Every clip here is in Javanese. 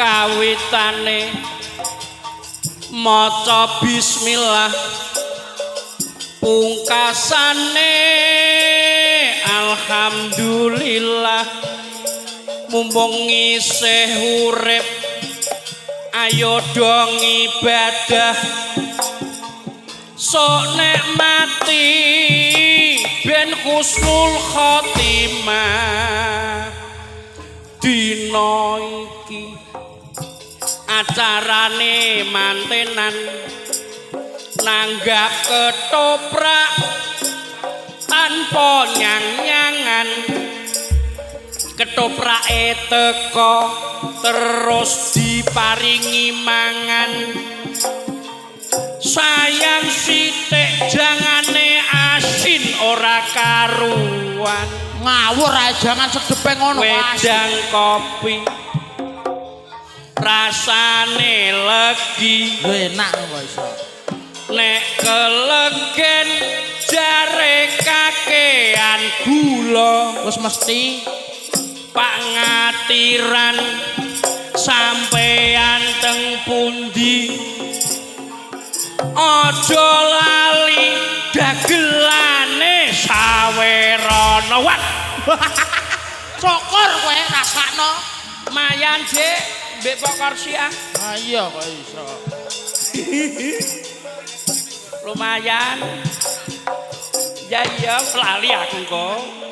Kawitane maca bismillah, pungkasane alhamdulillah. Mumpung isih urip ayo do ngibadah, sok nek mati ben husnul khotimah. Dina iki acarane mantenan, nanggap ketoprak tanpa nyang-nyangan. Ketoprake teko terus diparingi mangan, sayang sithik jangane asin ora karuan. Ngawur ae jangan sedepe ngono. Wedang kopi rasane legi. Lho enak kok iso. Nek kelegen jare kakean gula. Wis mesti. Pak Ngatiran sampean teng pundi? Aja lali dagelane sawerana. Wat. Syukur kowe rasakno. Mayan jek mbek Pak Korsia. Ha iya kok iso. Lumayan. Ya iya lali aku kok.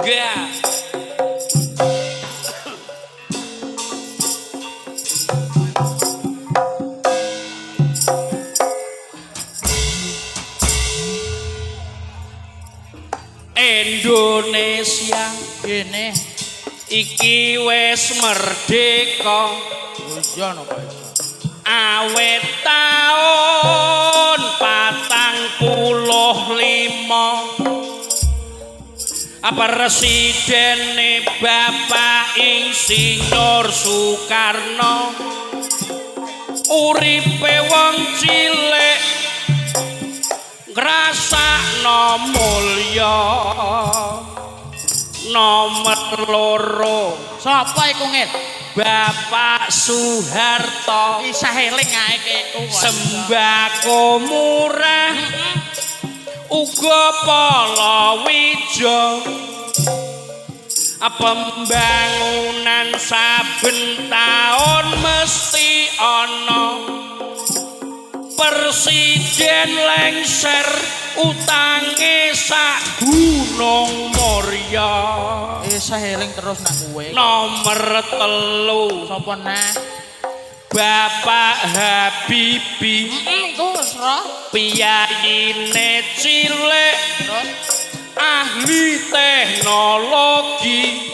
Enggak. Indonesia Gene iki wis merdeka. Oh iya no kok iso. Awit taun 45 presidene Bapak Insinyur Soekarno. Uripe wong cilik ngrasakno mulya. Nomor 2 Sapa iku ngel? Bapak Soeharto. Isih eling ae iku. Sembako murah uga palawija, pembangunan saben taun mesti ana. Presiden lengser utange sak Gunung Moria. Isih eling terus nak kowe. Nomor 3 Sapa neh? Bapak Habibie. Iku wis roh. Piyayine cilik Terus ahli teknologi.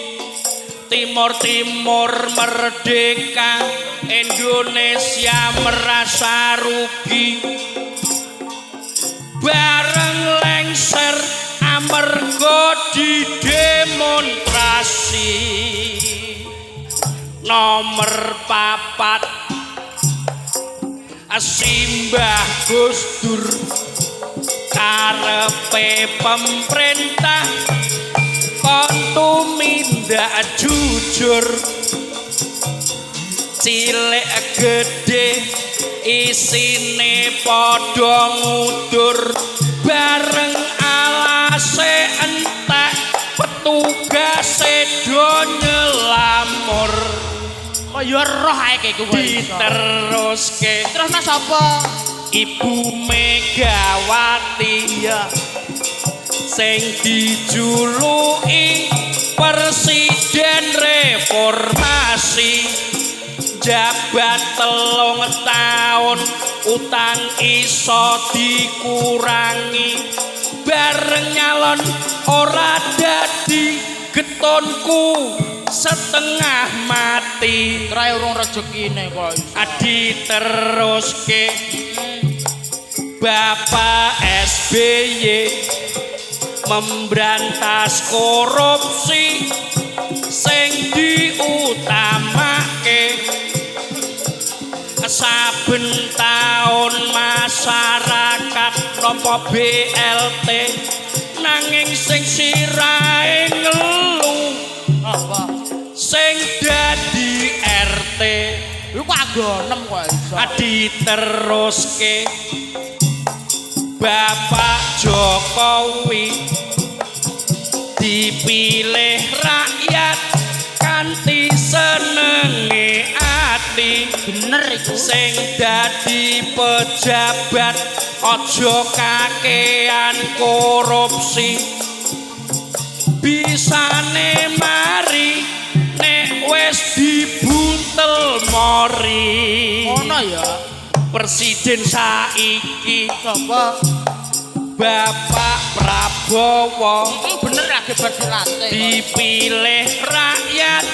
Timur Timur merdeka, Indonesia merasa rugi. Bareng lengser amarga didemonstrasi. Nomor 4 Simbah Gus Dur, karepe pemerintah kon tumindak jujur. Cilik gedhe isine padha ngudur, bareng alase entek petugase do nyelamur. Kaya roh ae iku kok iso. Diteruske Terus mas sapa? Ibu Megawati. Iya. Sing dijuluki Presiden Reformasi, jabat 3 tahun utang iso dikurangi. Bareng nyalon ora dadi getonku setengah mati. Trae urung rezekine kok iso. Diteruske Bapak SBY memberantas korupsi sing diutamake. Saben taun masyarakat nampa BLT, nanging sing sirahe ngelu Apa? sing Panggonem kok iso. Diteruske Bapak Jokowi, dipilih rakyat kanthi senenge ati. Bener iku. Sing dadi pejabat aja kakean korupsi, bisane mari nek wis dibuntel mori. Ngono ya. Presiden saiki Sapa? Bapak Prabowo, Bener lagi bersurate. Dipilih rakyat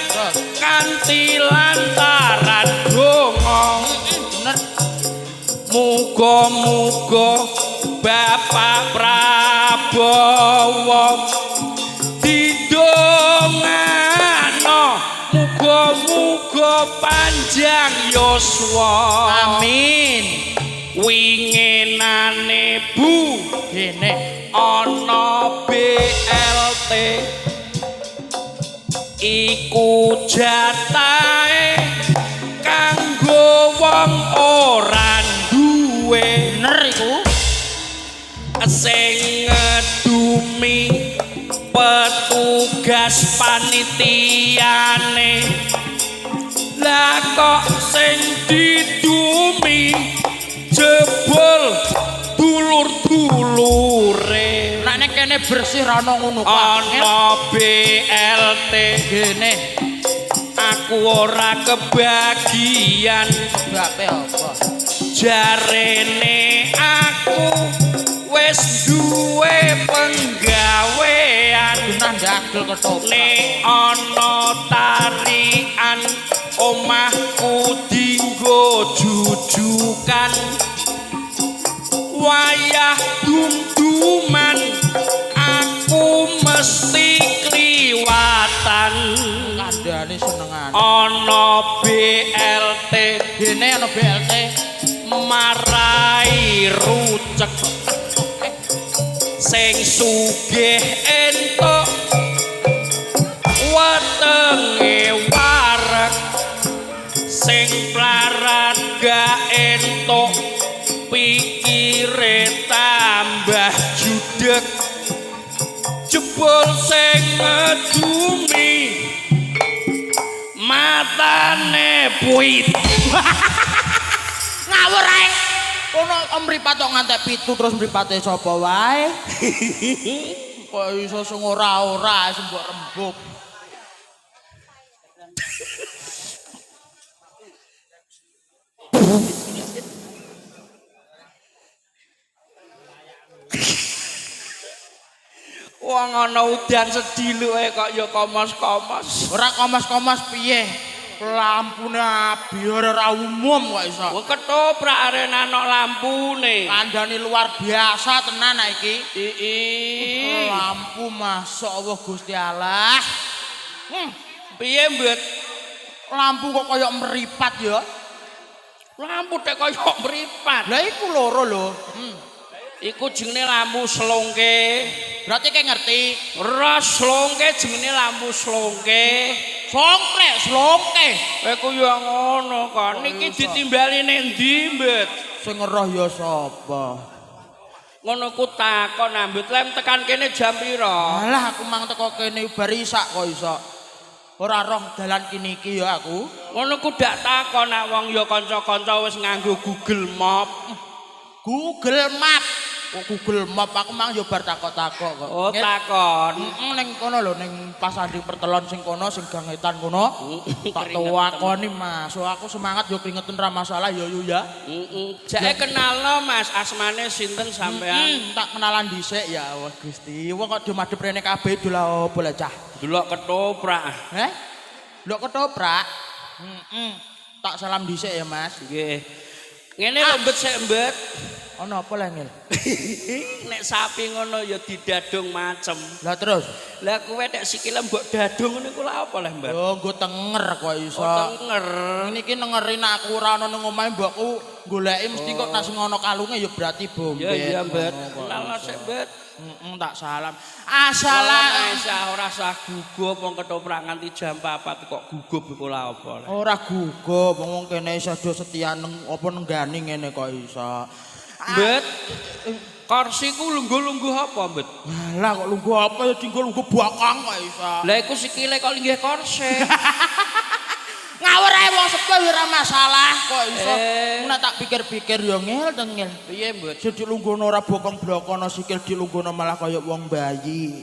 kanthi lantaran donga. Bener. Muga-muga Bapak Prabowo didongano, muga-muga panjang yuswa. Amin. Winginane Bu Gene ana BLT iku jatahe kanggo wong ora duwe. Bener iku. Sing ngedumi petugas panitiane, lah kok sing didumi jebul dulur-dulure. Nek nek kene bersih ra ono ngono kok. Ana BLT Gene aku ora kebagian. Sebabe apa? Jarene aku wis duwe penggawean. Genah ndagel ketoprak. Nek ana tarian omahku dinggo jujukan, wayah dum-duman aku mesti kliwatan. Kandhane senengane. Ana BLT Gene ana BLT marai rucek, sing sugih entuk wetenge wareg, sing plarat gak entuk pikire tambah judeg. Jebul sing ngedumi matane puit. Ngawur ae. Kono mripat kok ngantek 7 terus mripate sapa wae. Kok iso sing ora-ora sing mbok rembug. Wong ana udan sediluke kok ya komos-komos. Ora komos-komos piye? Lampune biar ora umum kok iso. Wong ketoprak arena ana lampune. Kandhane luar biasa tenan iki. Ii. Lampu masuk Allah Gusti Allah. Piye mbet? Lampu kok koyok meripat ya? Lampu tek koyok meripat. Lah iku loro lho. Iku jenenge lampu slongke. Berarti kayak ngerti. Ora slongke jenenge lampu slongke. Slongke, slongke. Kowe ku yo ngono kok. Niki ditimbali ning ndi, Mbet? Sing ngeroh ya sapa? Ngono ku takon ambet lem tekan kene jam pira? Alah aku mang teko kene bar isak kok iso. Ora roh dalan kene iki ya aku. Ngono ku dak takon nak wong ya kanca-kanca wis nganggo Google Map. Google Map. Oh, Google Map aku mang yo bar takok-takok kok. Oh, takon. Ning kono lho ning pasanding pertelon sing kono sing gangetan kono. Tak takoni Mas. So, aku semangat yo kringeten ra masalah yo yo ya. Heeh. Jake kenalno Mas, asmane sinten sampean? Tak kenalan dhisik ya Allah Gusti. Wong kok do madhep rene kabeh dolah opo lho cah? Delok ketoprak. Heh? Delok ketoprak? Heeh. Tak salam dhisik ya Mas. Nggih. Ngene lho mbet sik mbet. Ana apa lah ngel? Nek sapi ngono ya didadung macem. Lah terus? Lah kowe nek sikile mbok dadung ngono iku lha apa leh, Mbak? Yo nggo tenger kok iso. Oh, tenger. Niki nengeri nek aku ora ana ning omahe mbokku goleki mesti kok nek sing ana kalunge ya berarti bombet. Ya iya, Mbak. Kenal sik, Mbak. Heeh, tak salam. Assalam. Aisyah ora sah gugup wong ketoprak nganti jam 4 kok gugup iku lha apa. Ora gugup, wong kene iso do setia neng apa nenggani ngene kok iso. Mbet. Kursi ku lungguh-lungguh apa, Mbet? Lah kok lungguh apa ya dinggo lungguh bakang kok iso. Lah iku sikile kok linggih kursi. Ngawur ae wong sepuh ya ora masalah kok iso. Eh. Nek tak pikir-pikir ya ngel tengil. Piye, Mbet? Sing dilungguhno ora bokong blokono sikil dilungguhno malah kaya wong bayi.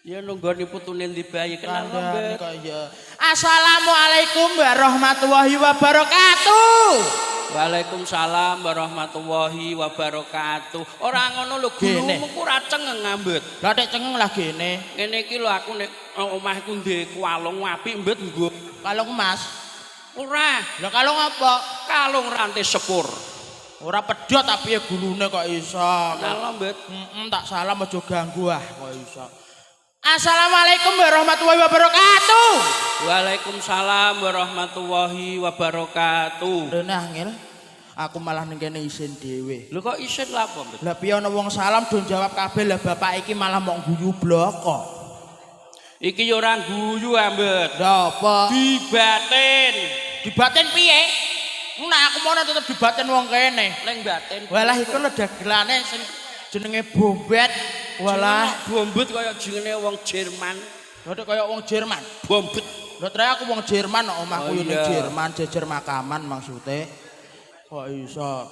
Ya nunggoni putune ndi bayi kenal Kandhane Mbet. kaya. Assalamualaikum warahmatullahi wabarakatuh. Waalaikumsalam warahmatullahi wabarakatuh. Ora ngono lho Gene. gulumu ku ora cengeng Mbet. Lah tek cengeng lah gene. Ngene iki lho aku nek omahku ndek kalung apik Mbet nggo. Kalung emas. Ora, Lah kalung apa? kalung rantai sepur. Ora pedhot tapi ya gulune kok iso. Kenal Mbet. Heeh, tak salam aja ganggu ah kok iso. Assalamualaikum warahmatullahi wabarakatuh. Waalaikumsalam warahmatullahi wabarakatuh. Rene angel. Aku malah ning kene isin dhewe. Lho kok isin lha apa, Mbet? Lah piye ana wong salam do jawab kabeh lah bapak iki malah mok guyu bloko. Iki yo ora guyu, Mbet. Lah apa? Dibatin. Dibatin piye? Nah aku mau tetep dibatin wong kene. Ning batin. Walah iku lho dagelane sing jenenge Bombet. Walah, Bombet kaya jenenge wong Jerman. lho kaya wong Jerman. Bombet. Lho tre aku wong Jerman kok omahku Oh, yo ning iya. Jerman jejer makaman maksude. Kok iso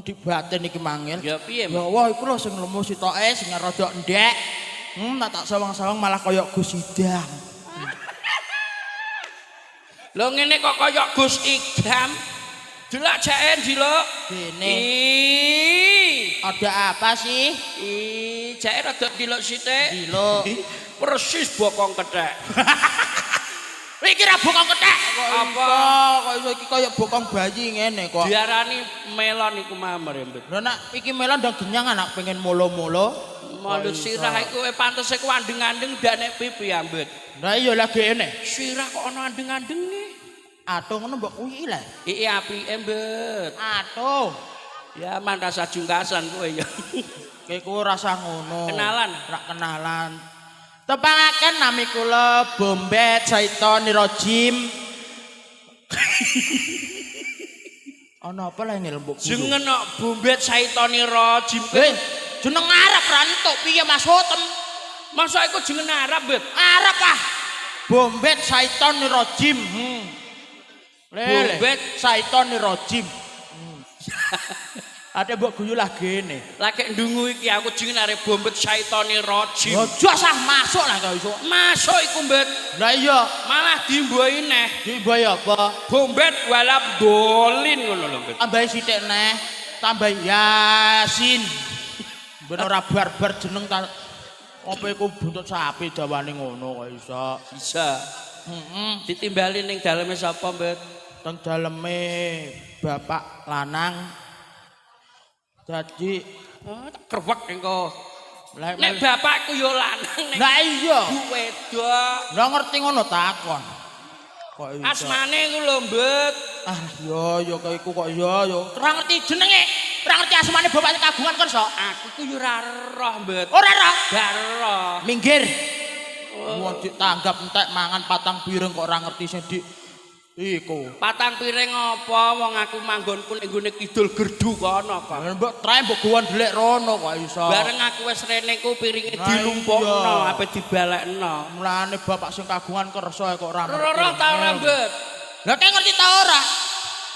dibatin iki mangil. Ya piye, Ya Mbet? Allah iku lho sing lemu sitoke sing rada endhek. Nek tak sawang-sawang malah kaya Gus Idam. Lho ngene kok kaya Gus Idam. Delok jake ndiluk. Gene. Ih. Ada apa sih? Ih, jake rada ndiluk sithik. Ndiluk. Persis bokong kethek. Iki ra bokong kethek. Kok Apa? iso? Kok iso iki kaya bokong bayi ngene kok. Diarani melon iku mamre, Mbet. Lho nak iki melon ndang genyang anak pengen molo-molo. Malu sirah iku pantes iku andeng-andeng ndak nek pipi, Mbet. Lah iya lagi ene. Sirah kok ana andeng-andenge. Atuh ngono mbok kuwi lah. Iki apike, Mbet. Atuh. Ya man rasa jungkasan kowe ya. Kowe ku rasa ngono. Kenalan? Rak kenalan. Tepangaken nami kula Bombet Saitonirojim. Ana apa lah ngel mbok guyu? Jeneng kok Bombet Saitonirojim. Eh, jeneng Arab ra entuk piye Mas Hotem? Masa iku jeneng Arab, Bet? Arab ah. Bombet Saitonirojim. Lele. Bombet. Saitonirojim. Ate mbok guyu lah gene. Lagi ndungu iki aku jeneng arep Bombet Saitonirojim. Aja sah masuk lah kok iso. Masuk iku, Mbet. Lah iya, Malah dimboi neh. dimboi apa? Bombet walab dolin ngono lho, Mbet. Tambahi sithik neh, tambahi Yasin. Ben ora barbar jeneng ta apa iku buntut sapi dawane ngono kok iso. Bisa. Heeh. Ditimbali ning daleme sapa, Mbet? Teng daleme bapak lanang. Dadi Oh, tak krewek engko. lek Nek bapakku yo lanang nek Lah iya. ibu wedok. Lah ngerti ngono takon. Kok iso. Asmane iku lho, Mbet. Ah yo yo kok iku kok yo yo. Ora ngerti jenenge. Ora ngerti asmane bapake kagungan kon sok. Aku ku yo ora roh, Mbet. Ora roh. Gak roh. Minggir. Wong ditanggap entek mangan patang piring kok ora ngerti sing di iku. Patang piring apa wong aku manggonku ning nggone kidul gerdu kono kok. Lah mbok trae mbok guwon delik rono kok iso. Bareng aku wis rene ku piringe Lah dilumpukno, iya. ape dibalekno. Mulane bapak sing kagungan kersa kok ora ngerti. Roh ta ora, Mbet? Lah kok ngerti ta ora?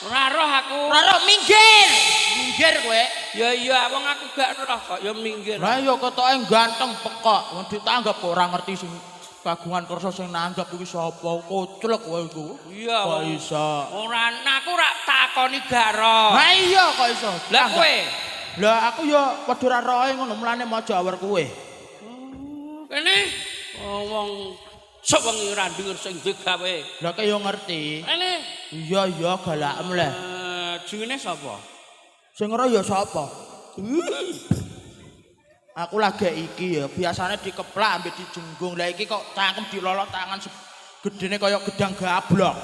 Ora roh aku. Ora roh minggir. Minggir kowe. Ya iya wong aku gak roh kok ya minggir. Lah iya ketoke ganteng pekok. Wong ditanggap kok ora ngerti sing kagungan kersa sing nanggap iki sapa. Koclek kowe iku. Iya, Kok wong. iso. Ora aku rak takoni gak roh. Lah iya kok iso. Lah kowe Lah aku ya padha ora roe ngono mulane maca awar kowe. kene oh, wong sok wengi ora denger sing digawe. Lah kowe yo ngerti. Kene Iya iya galakem lah. Jenenge sapa? Sing ora ya sapa? Aku lagi iki ya, biasanya dikeplak ambek dijenggung. Lah iki kok cangkem dilolok tangan gedene kaya gedang gablok.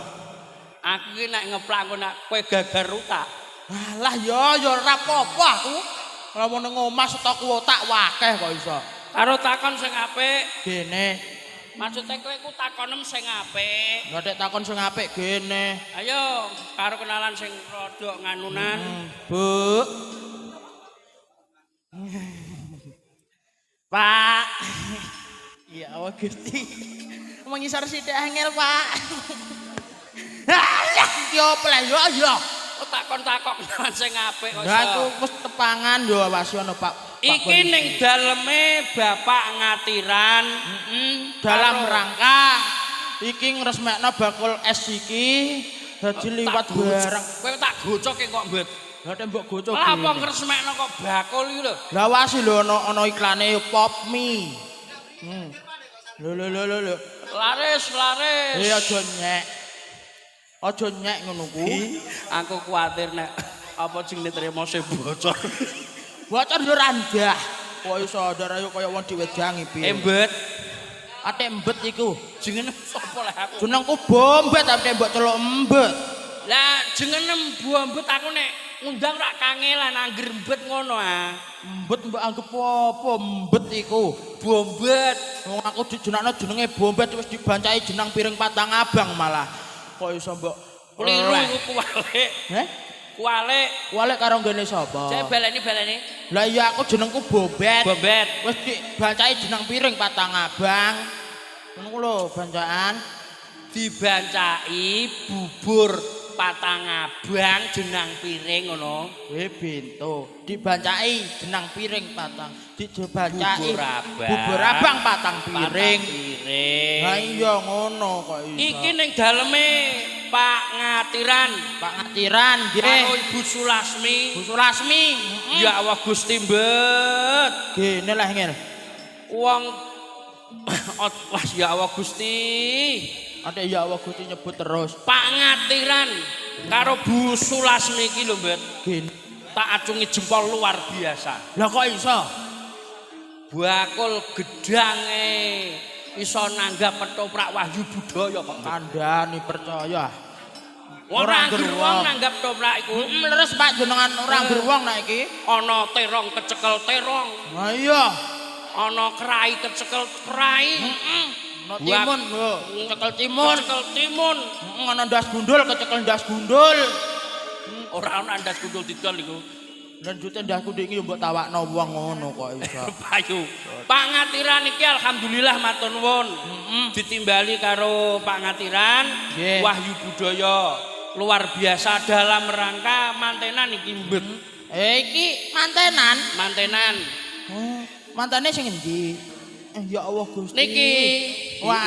Aku ki nek ngeplak engko nek kowe gagal rutak. Alah ya ya ora apa-apa aku. Lamun nang omah stok otak wakeh kok iso. Karo takon sing apik. Gene. Maksude kowe ku takonem sing apik. Lah nek takon sing apik gene. Ayo karo kenalan sing rada nganunan. Bu. Pak. Ya Allah Gusti. Mengisor sithik angel, Pak. Alah, yo apa yo yo. Kok takon-takon kenalan sing apik kok Lah aku wis tepangan yo awasi ana Pak. Iki ning daleme Bapak Ngatiran dalam rangka iki ngresmekno bakul es iki dadi liwat bareng. Kowe tak gocoke kok, Mbet. Lah nek mbok gocok. Lah apa ngresmekno kok bakul iki lho. Lah wasi lho ana ana iklane Pop Mie. Lho lho lho lho. Laris, laris. Eh aja nyek. Aja nyek ngono ku. Aku kuwatir nek apa jenenge tremose bocor. Bocor yo randah. Kok iso ndara yo kaya wong diwedangi piye. Embet. Ate embet iku. Jenenge sapa leh aku? Jenengku Bombet ate mbok celuk embet. Lah jenenge Bombet aku nek ngundang rak kangelan angger embet ngono ah. Embet mbok anggep apa embet iku? Bombet. Wong aku dijenakno jenenge Bombet wis dibancai jenang piring patang abang malah. Kok iso mbok Keliru iku kuwalik. Heh? Kuwalik. Kuwalik karo nggene sapa? Cek baleni-baleni. Lah iya aku jenengku Bombet. Bombet. Wis dibancai jenang piring patang abang. Ngono ku lho bancaan. Dibancai bubur patang abang jenang piring ngono. Kowe bento. Dibancai jenang piring patang. Dibancai bubur abang. Bubur abang patang piring. Patang piring. Lah iya ngono kok iso. Iki ning daleme Pak Ngatiran. Pak Ngatiran nggih. Karo Ibu Sulasmi. Bu Sulasmi. Ya Allah Gusti Mbet. Gene lah ngene. Wong wah ya Allah Gusti. Ate ya Allah Gusti nyebut terus. Pak Ngatiran karo Bu Sulasmi iki lho Mbet. Gene. Tak acungi jempol luar biasa. Lah kok iso? Bakul gedange iso nanggap ketoprak wahyu budaya kok. Kandhani percaya. Ora angger wong nanggap ketoprak iku. Leres Pak jenengan ora angger wong nek iki. Ana terong kecekel terong. Ha iya. Ana krai kecekel krai. Ana timun lho, kecekel timun. Kecekel timun. Ana ndas gundul kecekel ndas gundul. Ora ana ndas gundul didol iku. Lanjute ndas gundul iki yo mbok tawakno wong ngono kok iso. Payu. Pak Ngatiran iki alhamdulillah matur nuwun. Ditimbali karo Pak Ngatiran wahyu budaya luar biasa dalam rangka mantenan iki Mbet. Iki mantenan. Mantenan. Mantane sing endi? Ya Allah Gusti. Niki. Wah,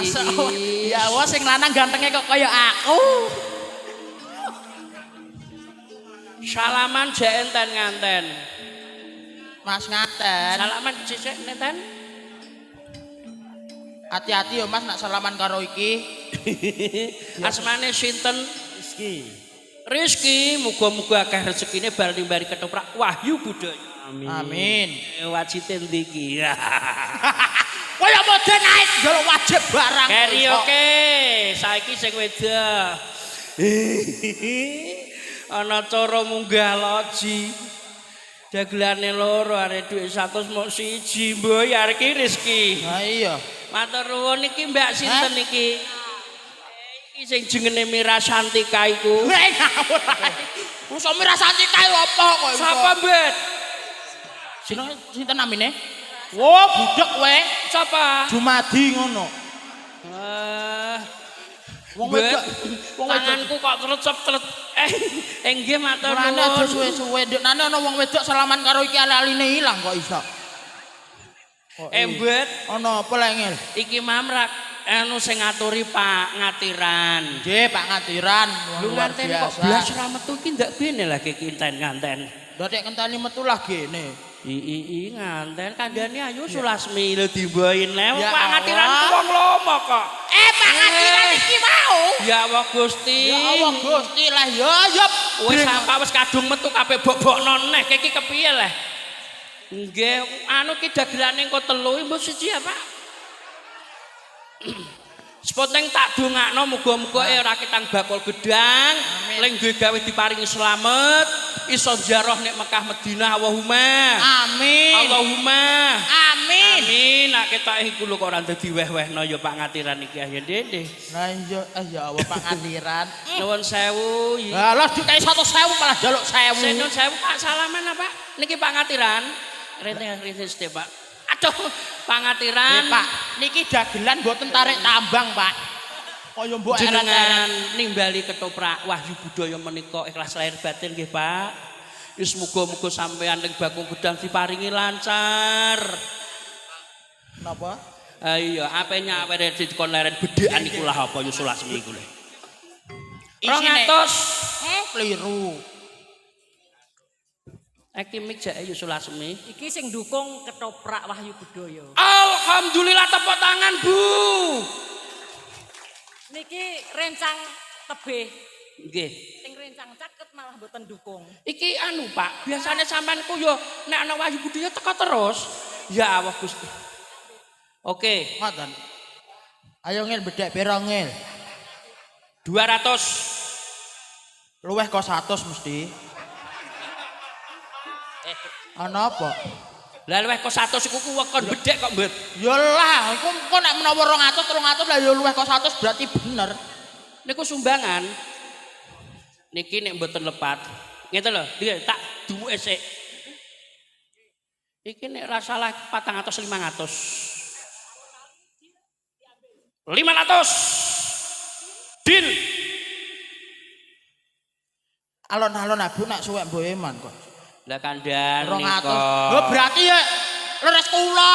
ya Allah sing lanang gantenge kok kaya aku. Salaman jek enten nganten. Mas nganten. Salaman sisik nenten. Hati-hati ya Mas nak salaman karo iki. Asmane sinten? Rizky. Rizky, muga-muga akeh rezekine bar nimbari ketoprak wahyu budaya. Amin. Amin. Wajite ndi iki? Kaya modern ae njaluk wajib barang. Keri oke, saiki sing wedok. Ana cara munggah loji. Dagelane loro arek dhuwit 100 mok siji mboy arek iki Rizky. Ha iya. Matur nuwun iki Mbak sinten iki? Iki sing jenenge Mira Santika iku. Ngawur ae. Wis Mira Santika iku apa kok iso? Sapa, Mbak? Sinten sinten namine? Wo, budek kowe. Sapa? Jumadi ngono. Wong wedok, wong wedok. Tanganku kok tlecep-tlet. Nggih matur Mulane aja nuwun. suwe-suwe ndeknane ana wong wedok salaman karo iki ali-aline ilang kok iso. Mbet, Ana apa lek ngel? iki mamrak anu sing ngaturi Pak Ngatiran. Nggih, Pak Ngatiran, Lu luar nganten kok biasa. blas ra metu iki ndak bene lagi kinten nganten. Lah nek ngenteni metu lah gene. I nganten kandhane ayu Sulasmi lho dimboin le. Ya Pak Ngatiran Allah. ku wong lomo kok. Pak Ngatiran iki mau. Ya Allah Gusti. Ya Allah Gusti lah ya ya. Wis apa wis kadung metu kabeh bobokno neh iki kepiye leh? Nggih, anu ki dagelane engko telu mbok siji ya, Pak. Sepoteng tak dongakno muga-muga ora ketang bakul gedang, ling duwe gawe diparingi slamet, Iso ziarah nek Mekah Madinah Allahumma. Amin. Allahumma. Amin. Amin. Nak ketok iku lho kok ora dadi weh-wehno ya Pak Ngatiran iki ya Dede. Lah iya, ya Allah Pak Ngatiran. Nuwun sewu. Lah dikai 100.000 malah njaluk 1.000. Nuwun sewu Pak, salaman apa? Niki Pak Ngatiran. Rene sithik Pak. Aduh, Pak Ngatiran. Pak, niki dagelan mboten tarik tambang, Pak. Kaya mbok jenengan nimbali ketoprak Wahyu Budaya menika ikhlas lahir batin nggih Pak. Wis muga-muga sampean ning Bakung Gedang diparingi lancar. Napa? Ha iya, ape nyawere dikon leren bedhekan iku lah apa ya Sulasmi iku lho. 200. Kliru. Iki mik jake ya Sulasmi. Iki sing dukung ketoprak Wahyu Budaya. Alhamdulillah, tepuk tangan Bu. Niki rencang tebih. Nggih. Sing rencang caket malah mboten dukung. Iki anu Pak, biasane sampean ku yo nek ana Wahyu Budaya teko terus. Ya Allah Gusti. Oke, Ngoten. Ayo ngil bedhek pira ngil? 200. Luweh kok 100 mesti. Ana apa? Lah luweh kok 100 iku ku wekon bedhek kok, Mbet. Ya lah, iku engko nek menawa 200 300 lah ya luweh kok 100 berarti bener. Niku sumbangan. Niki nek mboten lepat. Ngeten lho, iki tak duwuke sik. Iki nek ra salah 400 500. 500. Deal. Alon-alon abu nak suwek mbok eman kok. Lah kandhane 200. kok. Lho berarti ya leres kula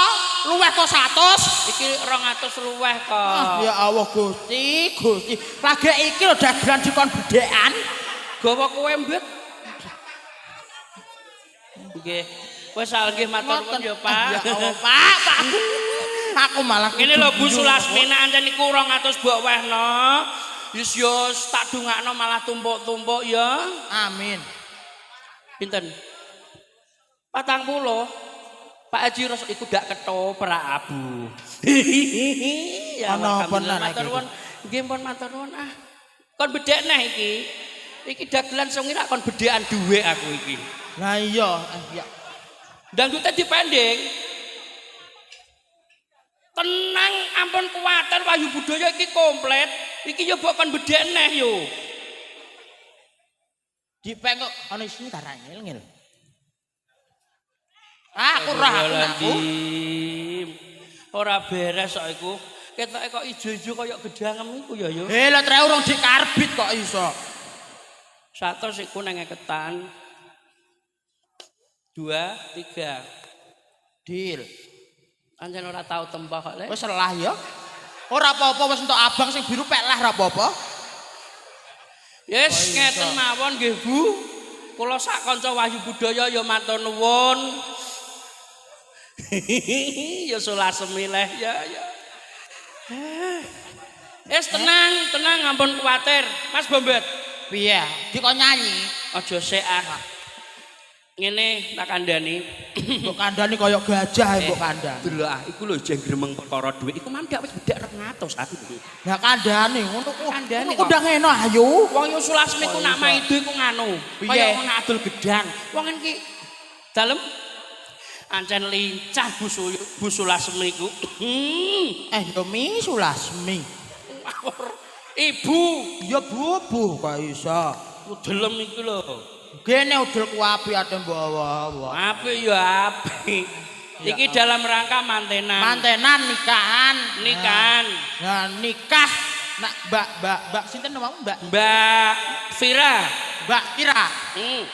luweh kok 100. Iki 200 luweh kok. Ah, ya Allah Gusti, Gusti. Lagi iki lho dagelan dikon bedhekan. Gawa kowe mbet. Nggih. Wis nggih matur nuwun ya Pak. Ya Allah Pak, Pak. Aku malah Ngene lho Bu Sulasmi nek ancen niku 200 mbok wehno. Wis yo tak dongakno malah tumpuk-tumpuk ya. Amin. Pinten? 40. Pak Haji Ros iku dak ketoprak abu. Ya Ana apa alhamdulillah nang matur iki? nuwun. Nggih pun matur nuwun ah. Kon bedhek neh iki. Iki dagelan sing ora kon bedhekan dhuwit aku iki. Lah iya, ya. Dangdute dipending. Tenang, ampun kuwatir Wahyu Budaya iki komplit. Iki yo mbok kon bedhek neh yo. Dipeng kok ana isine ta ra ngil-ngil. Ah, aku ora aku aku. Ora beres kok iku. Ketoke kok ijo-ijo kaya gedangem iku ya yo. Eh, lah tre urung dikarbit kok iso. 100 iku nang ketan. 2 3. Deal. Ancen ora tau tembah kok le. Wis lah ya. Ora apa-apa wis entuk abang sing biru pek lah ora apa-apa. Yes, ngeten mawon nggih Bu. Kula sak kanca Wahyu Budaya ya matur nuwun. Ya Sulasmi leh ya ya. Wis tenang, tenang ampun kuwatir. Mas Bombet, Piye? Dikon nyanyi. aja sik ah. Ngene tak kandhani. Mbok kandhani kaya gajah mbok kandhani. Delok ah, iku lho jeng gremeng perkara dhuwit. Iku mandak wis bedhek 200 aku. Lah kandhani ngono ku. Kandhani Ngono ku ndang eno ayo. Wong yo Sulasmi ku nak maido iku nganu. Piye? Kaya wong nak adol gedang. Wong iki dalem ancen lincah Bu Sulasmi iku. Eh yo mi Sulasmi. Ibu Ya bubuh kok iso. udelem iku lho. Gene udel ku apik ate mbok awa-awa. Apik ya apik. Iki dalam rangka mantenan. Mantenan nikahan. Nikahan. Nah, nikah nak Mbak Mbak Mbak sinten namamu Mbak? Mbak Vira. Mbak Kira.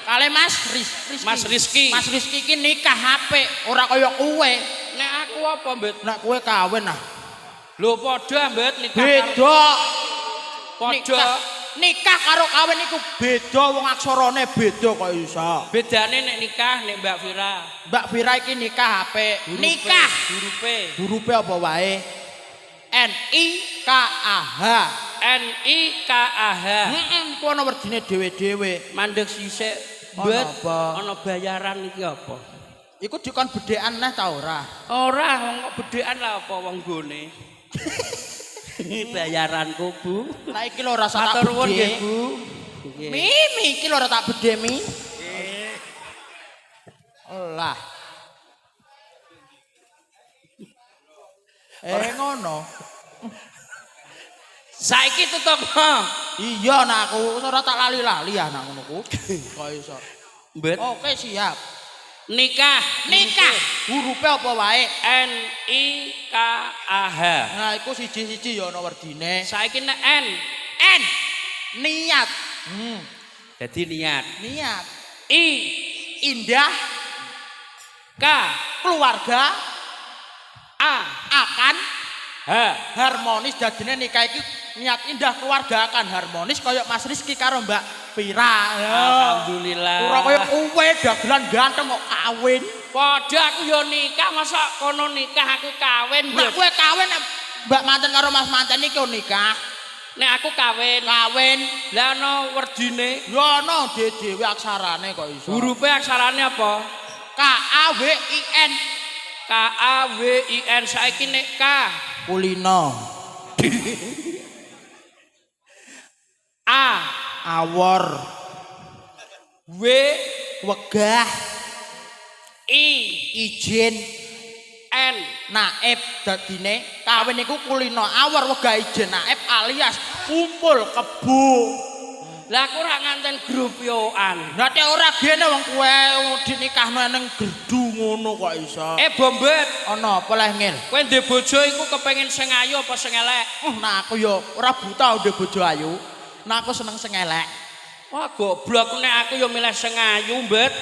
Kale Mas Rizky. Mas Rizky. Mas Rizky iki nikah apik, ora kaya kowe. Nek aku apa, Mbet? Nek kowe kawin ah. Lho padha, Mbet, nikah. Beda. Padha. Nikah karo kawin iku beda wong aksarane beda kok iso. Bedane nek nikah nek Mbak Vira. Mbak Vira iki nikah apik. Nikah. Hurufe. Hurufe apa wae? N I K A H. N I K A H. Heeh, ku ana werdine dhewe-dhewe. Mandek sisik, Ana Mbet. apa? Ana bayaran iki apa? Iku dikon bedhekan neh ta ora? Ora, wong kok bedhekan lah apa wong nggone. Bayaranku, Bu. Lah iki lho ora tak Matur nuwun nggih, bedhe. Bu. Nggih. Mi, mi iki lho ora tak bedhe mi. Lah. Ngono. Saiki tutupno. Iya nak aku ora tak lali-lali ya nak ngono ku. Kok iso. Mbet. Oke siap. Nikah. Nikah. Hurufe apa wae? N I K A H. Nah iku siji-siji ya ana werdine. Saiki nek N. N. Niat. Dadi niat. Niat. I. Indah. K. Keluarga. A. Akan. H. Harmonis. Dadine nikah iki niat indah keluarga akan harmonis kaya Mas Rizky karo Mbak Vira. Alhamdulillah. Ora kaya kowe dagelan ganteng kok kawin. Padha aku ya nikah, masa kono nikah aku kawin. Nek kowe kawin Mbak manten karo Mas manten iki nikah. Nek aku kawin, kawin. Lah ana werdine? Ya ana dhewe aksarane kok iso. Hurufe aksarane apa? K A W I N. K A W I N. Saiki nek K. Kulino. A. Awor. W. Wegah. I. Izin. N. Naib. Dadine kawin iku kulino awor wegah izin naib alias kumpul kebo. Lah aku ora nganten grupyoan. Lah nek ora gene wong kowe dinikahno ning gerdu ngono kok iso. Bombet. Ana apa leh ngil? Kowe ndek bojo iku kepengin sing ayu apa sing elek? Nah aku ya ora buta ndek bojo ayu. Nah aku seneng sing elek. Wah goblok nek aku ya milih sing ayu, Mbet.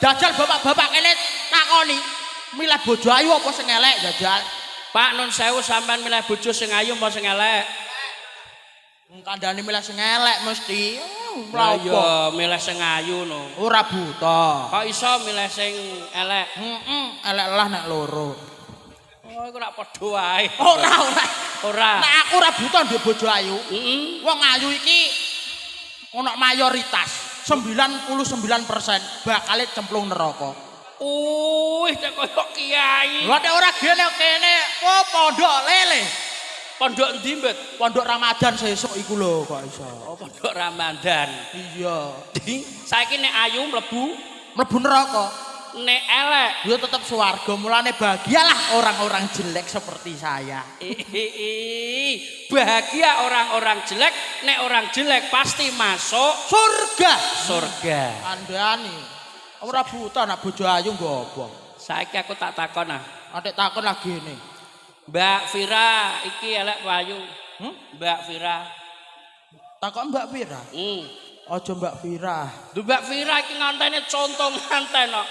Jajal bapak-bapak kene takoni, milih bojo ayu apa sing elek jajal? Pak nun sewu sampean milih bojo sing ayu apa sing elek? Kandhane milih sing elek mesti. Lah ya milih sing ayu no. Ora buta. Kok iso milih sing elek? Heeh, elek lah nek loro. Oh iku ora padha wae. Ora, ora. Ora. Nek aku ora buta ndek bojo ayu. Heeh. Wong ayu iki ono mayoritas 99% bakale cemplung neraka. Wih, nek koyo kiai. Lah nek ora gene kene, oh pondok lele. Pondok endi, Mbet? Pondok Ramadan sesuk iku lho kok iso. Oh, pondok Ramadan. Iya. Saiki nek ayu mlebu, mlebu neraka. Nek elek ya tetep swarga. Mulane bahagialah orang-orang jelek seperti saya. Bahagia orang-orang jelek, nek orang jelek pasti masuk surga. Surga. Kandhani. Ora buta nek bojo ayu nggo apa? Saiki aku tak takon ah. Atik takon lagi ngene. Mbak Vira iki elek apa ayu? Mbak Vira. Takon Mbak Vira? Aja Mbak Vira. Lho Mbak Vira iki ngantene conto nganten kok.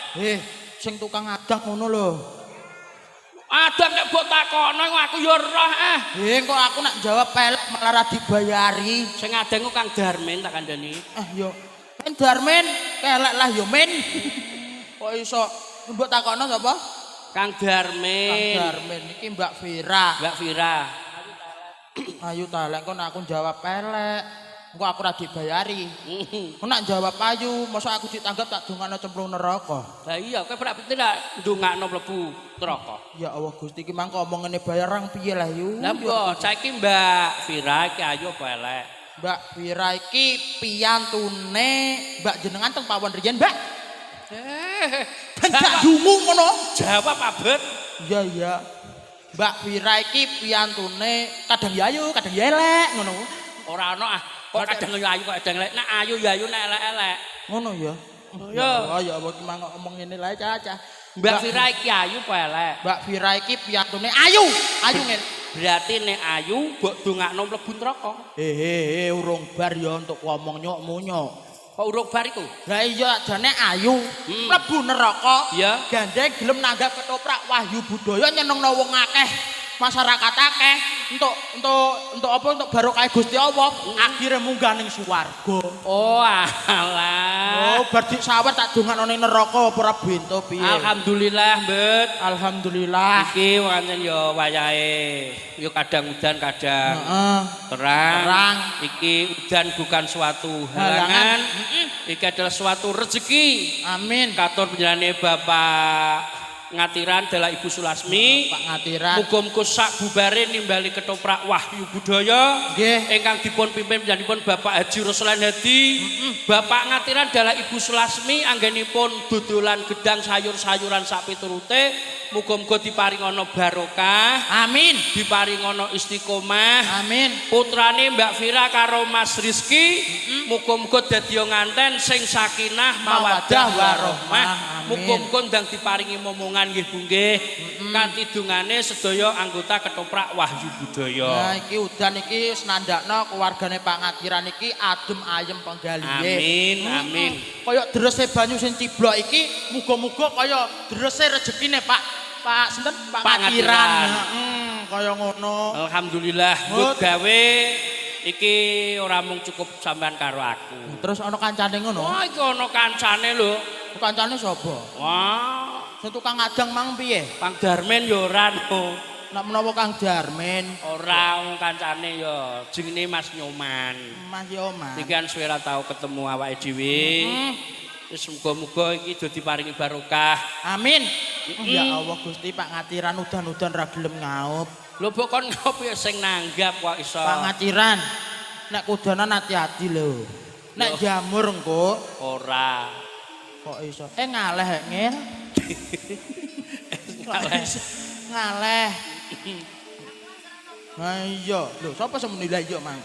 Sing tukang adak ngono lho. Adak nek mbok takono aku ya roh ah. Kok aku nak jawab elek malah ra dibayari. Sing adeng ku Kang Darmin tak kandhani. Yo. Men Darmin, kelek lah yo men. Kok iso mbok takono sapa? Kang Darmin. Kang Darmin iki Mbak Vira. Mbak Vira. Ayu ta lek kon aku jawab elek. Engko aku ora dibayari. Engko nak jawab ayu, mosok aku ditanggap tak dongakno cemplung neraka. Lah iya, kowe berarti tak ndongakno mlebu neraka. Ya Allah Gusti iki mangko omongane bayar rang piye lah yu. Lah mbok saiki Mbak Vira iki ayu apa elek? Mbak Vira iki piyantune Mbak jenengan teng pawon riyen, Mbak. Ben gak dungu ngono. Jawab abet. Iya iya. Mbak Vira iki piyantune kadang ya ayu, kadang ya elek ngono. Ora ana ah. Kok kadang ya ayu kok kadang elek. Nek ayu ya ayu nek elek-elek. Ngono ya. Ya. Oh ya apa iki mangko omong ngene lae cah-cah. Mbak Vira iki ayu apa elek? Mbak Vira iki piyantune ayu. Ayu ngene. Berarti nek ayu mbok dongakno mlebu neraka. Hehehe urung bar ya untuk ngomong nyok munyok. Kok urung bar iku? Lah iya jane ayu mlebu neraka. Iya. Gandeng gelem nanggap ketoprak Wahyu Budaya nyenengno wong akeh, masyarakat akeh untuk apa untuk barokah Gusti Allah akhire munggah ning swarga. Oh alah. Oh bar disawer tak dongakno ning neraka apa ora bento piye. Alhamdulillah, Mbet. Alhamdulillah. Iki pancen ya wayahe ya kadang udan kadang terang. Terang. Iki udan bukan suatu halangan. Iki adalah suatu rezeki. Amin. Katur panjenengane Bapak Ngatiran dalah Ibu Sulasmi. Pak Ngatiran. Muga-muga sak bubare nimbali ketoprak Wahyu Budaya ingkang dipun pimpin panjenenganipun Bapak Haji Ruslan Hadi. Bapak Ngatiran dalah Ibu Sulasmi anggenipun dodolan gedang sayur-sayuran sak piturute muga-muga diparingana barokah. Amin. Diparingana istiqomah. Amin. Putrane Mbak Vira karo Mas Rizky muga-muga dadi nganten sing sakinah mawaddah warahmah. Muga-muga ndang diparingi momongan nggih Bu nggih. Kanthi dungane sedaya anggota ketoprak Wahyu Budaya. Nah iki udan iki senandakno keluargane Pak Ngatiran iki adem ayem penggalihe. Amin, amin. Kaya drese banyu sing ciblok iki muga-muga kaya drese rezekine Pak Pak sinten Pak Ngatiran. Heeh, kaya ngono. Alhamdulillah mbok gawe iki ora mung cukup sampean karo aku. Terus ana kancane ngono? Wah, iki ana kancane lho. Kancane sapa? Wah, sing tukang adang mang piye? Kang Darmen ya ora no. Nek menawa Kang Darmen ora wong kancane ya jenenge Mas Nyoman. Mas Nyoman. Iki kan suwe ra tau ketemu awake dhewe. Wis muga-muga iki do diparingi barokah. Amin. Ya Allah Gusti Pak Ngatiran udan-udan ra gelem ngaup. Lho mbok kon ngaup ya sing nanggap kok iso. Pak Ngatiran nek kudanan hati-hati lho. Nek jamur engko ora. Kok iso? Ngaleh ngel. Ngaleh. Ngaleh. Ha iya, lho sapa sing muni lha iya mang?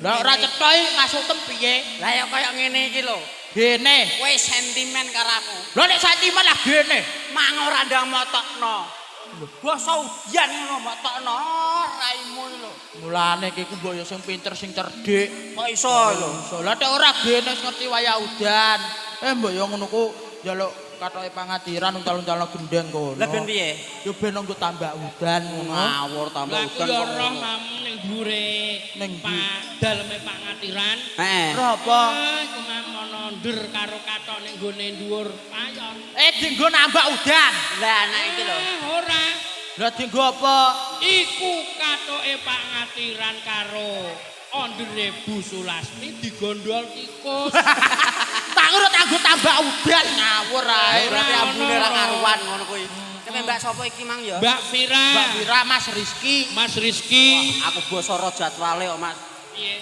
Lah ora cetha iki ngasutem piye? Lah ya kaya ngene iki lho. Gene. Kowe sentimen karo aku. Lho nek sentimen lah gene. Mang ora ndang motokno. Lho basa udian ngono motokno raimu iki lho. Mulane iki ku mbok ya sing pinter sing cerdik. Kok iso lho? Iso. Lah nek ora gene wis ngerti wayah udan. Mbok ya ngono ku njaluk katoke Pangatiran untal-untalno gendeng kono. Lah ben piye? Ya ben nggo tambak udan ngono. Ngawur tambah udan kok. Lah aku ya roh mam ning dhuwure Pak daleme Pak Ngatiran. Heeh. Roh apa? Iku mam ana ndher karo katok ning nggone dhuwur payon. Dinggo nambak udan. Lah anak iki lho. Ora. Lah dinggo apa? Iku katoke Pak Ngatiran karo ondere Bu Sulasmi digondol tikus. Tak ngono tanggo tambak udan ngawur ae. Berarti ambune ra karuan ngono kuwi. Kene Mbak sapa iki mang ya? Mbak Vira. Mbak Vira, Mas Rizky. Mas Rizky. Aku basa ro jadwale kok, Mas.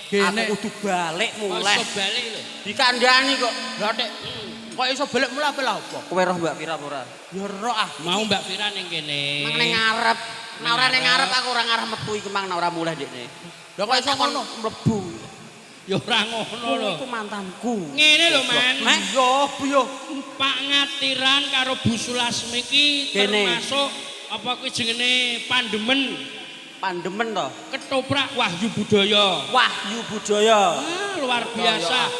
Piye? Aku kudu balik mulih. Iso balik lho. Dikandani kok. Lah nek kok iso balik mulih apa lha apa? Kowe roh Mbak Vira apa ora? Ya roh ah. Mau Mbak Vira ning kene. Mang ning ngarep. Nek ora ning ngarep aku ora ngarep metu iki mang nek ora mulih ndekne. Lah kok iso ngono mlebu. Ya ora ngono lho. Iku mantanku. Ngene lho, Man. Yo, yo. Pak Ngatiran karo Bu Sulasmi iki termasuk apa kuwi jenenge pandemen. Pandemen to? Ketoprak Wahyu Budaya. Wahyu Budaya. Ah, luar biasa.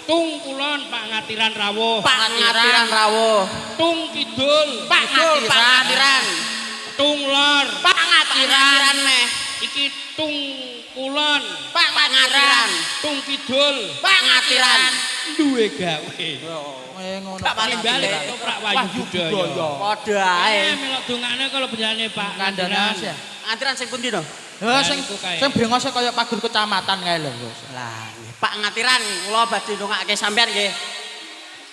Tung kulon Pak Ngatiran rawuh. Pak Ngatiran rawuh. Tung kidul Pak Ngatiran. Tung lor Pak Ngatiran meh. Iki tung kulon Pak Ngatiran. Tung kidul Pak Ngatiran. Duwe gawe. Ngono. Nimbali ketoprak Wahyu Budaya. Padha ae. Melok dongane kalau benjane Pak Ngatiran. Ngatiran sing pundi to? Ha sing sing brengose kaya pager kecamatan kae lho. Lah, Pak Ngatiran kula badhe ndongake sampean nggih.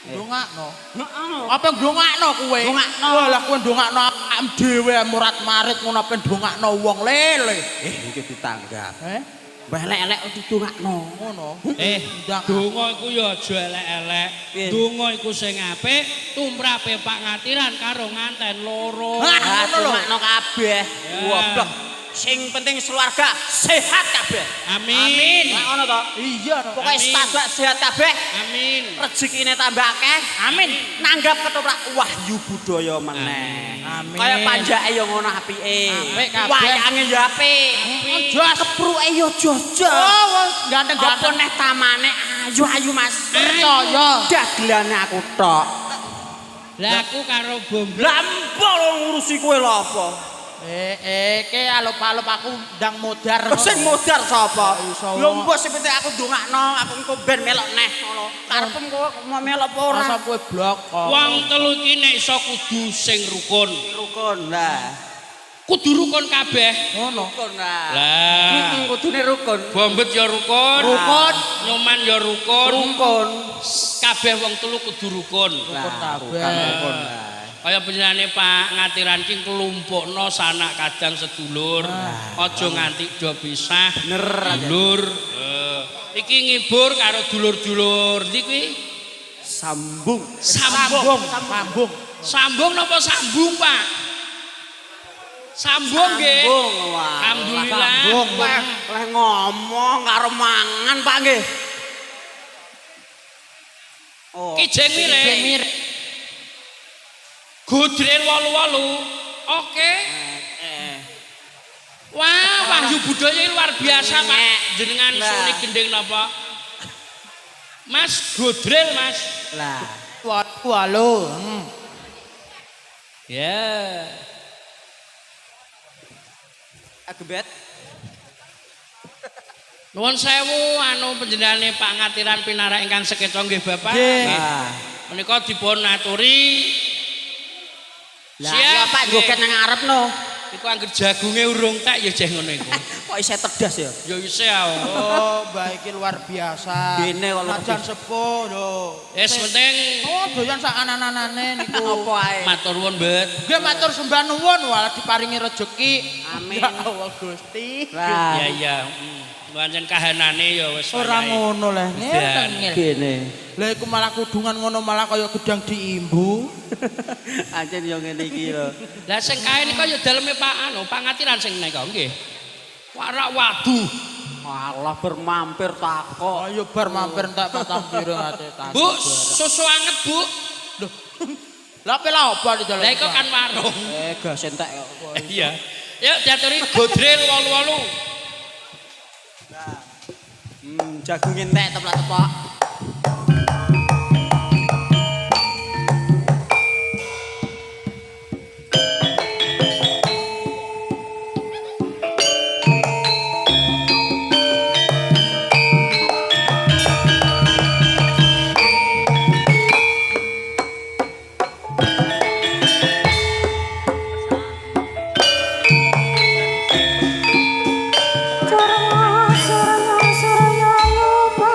Ndongakno. Heeh. Apa ndongakno kowe? Ndongakno. Wah, lah kowe ndongakno awakmu dhewe murat-marit ngono apa ndongakno wong lele. Iki ditanggap. Mbah elek-elek didongakno. Ngono. Donga iku ya aja elek-elek. Donga iku sing apik, tumrape Pak Ngatiran karo nganten loro. Ha ngono lho. Kabeh. Goblok. Sing penting keluarga sehat kabeh. Amin. Amin. Lah ngono to? Iya. Pokoke tambah sehat kabeh. Amin. Rezekine tambah akeh. Amin. Nanggap ketoprak Wahyu Budaya meneh. Amin. Kaya panjake ya ngono apike. Apik kabeh. Wayange ya apik. Jos kepruke ya jos. Oh, ganteng-ganteng. Apa neh tamane ayu-ayu Mas. Percaya. Dagelane aku tok. Lah aku karo Bomblo. Lah mbok ngurusi kowe lho apa? Ke alup-alup aku ndang modar. Sing modar sapa? Lho mbok sing penting aku ndongakno, aku engko ben melok neh ngono. Karepem kowe mau melok apa ora? Masa kowe blok kok. Wong telu iki nek iso kudu sing rukun. Rukun lah. Kudu rukun kabeh. Ngono. Rukun lah. Lah, kudune rukun. Bombet ya rukun. Rukun. Nyoman ya rukun. Rukun. Kabeh wong telu kudu rukun. Rukun kabeh. Rukun. Kaya panjenengane Pak Ngatiran ki nglumpukno sanak kadang sedulur. Aja nganti do pisah. Bener aja. Dulur. Iki ngibur karo dulur-dulur. Ndi kuwi? Sambung. Sambung. Sambung. Sambung napa sambung, Pak? Sambung nggih. Sambung, wah. Alhamdulillah. Sambung. Leh leh ngomong karo mangan, Pak nggih. Oh. Kijeng Kijeng mireng. mireng. Gudril 88. Oke. Wah, Wahyu Budaya luar biasa, Pak. Jenengan Lah. suni gending napa? Mas Gudril, Mas. Lah. Walu. Ya. Agebet. Nuwun sewu anu panjenengane Pak Ngatiran pinarak ingkang sekeca nggih Bapak. Nggih. Lah. Menika dipun aturi. Lah, Siap, ya Pak nggih. joget nang ngarep no. Iku angger jagunge urung tek ya jeh ngono iku. Kok isih tedas ya? Ya isih ah. Oh, mbak iki luar biasa. Gene kok luar Najan sepuh lho. Wis penting Oh, doyan sak anan-anane niku. Apa ae? matur nuwun, Bet. Nggih matur sembah nuwun walah diparingi rejeki. Amin. Ya Allah Gusti. Lah. Ya ya. Pancen kahanane ya wis Ora wayahe. ngono leh. Dan. Ngel. Gene. Lah iku malah kudungan ngono malah kaya gedang diimbu. Ancen yo ngene iki lho. Lah sing kae nika ya daleme Pak anu, Pak Ngatiran sing nika nggih. Warak waduh. Alah bermampir takok. Ayo bar mampir entek patang piring ate tas. Bu, susu anget, Bu. Lho. Lah pe lah apa di dalam? Lah iku kan warung. Gas entek kok. Iya. Yuk diaturi Godril 88. Jagung entek teplak-teplak. Surya surya surya lupa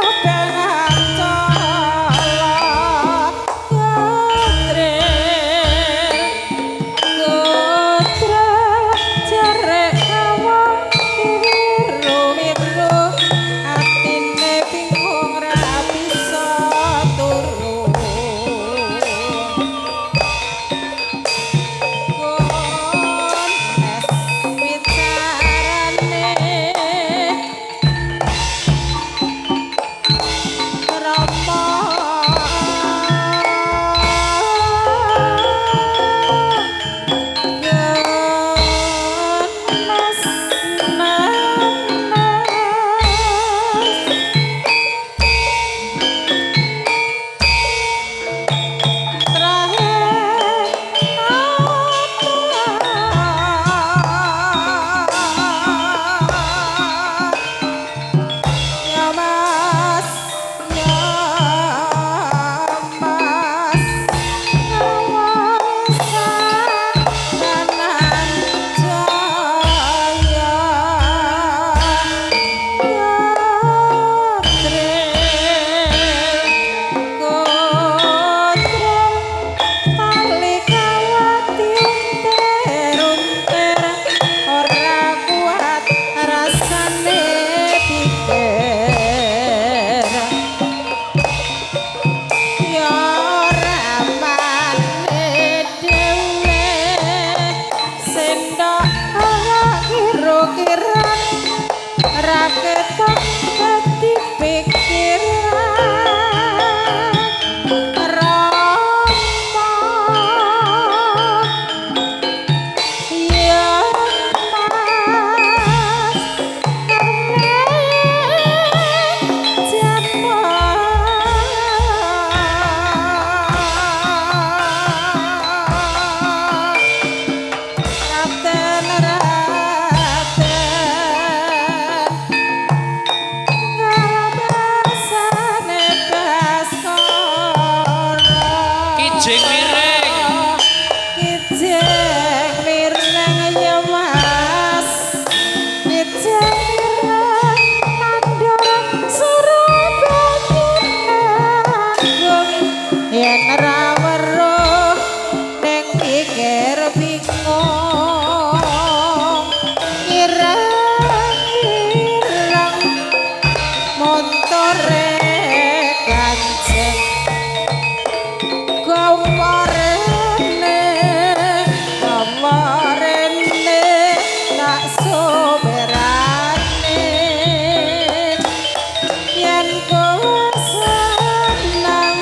Senang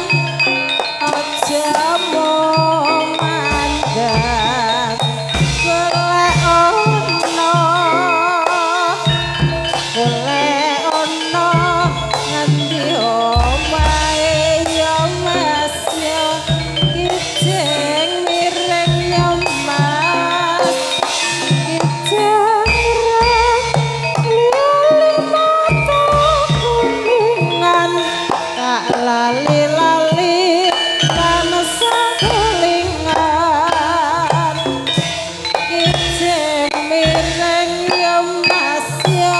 aja mung mandang golek ono, golek ono ngendi omahe ya Mas ya, kijing miring ya Mas, kijing miring mata kuningan tak lali-lali tansah kelingan, kijing miring ya Mas ya,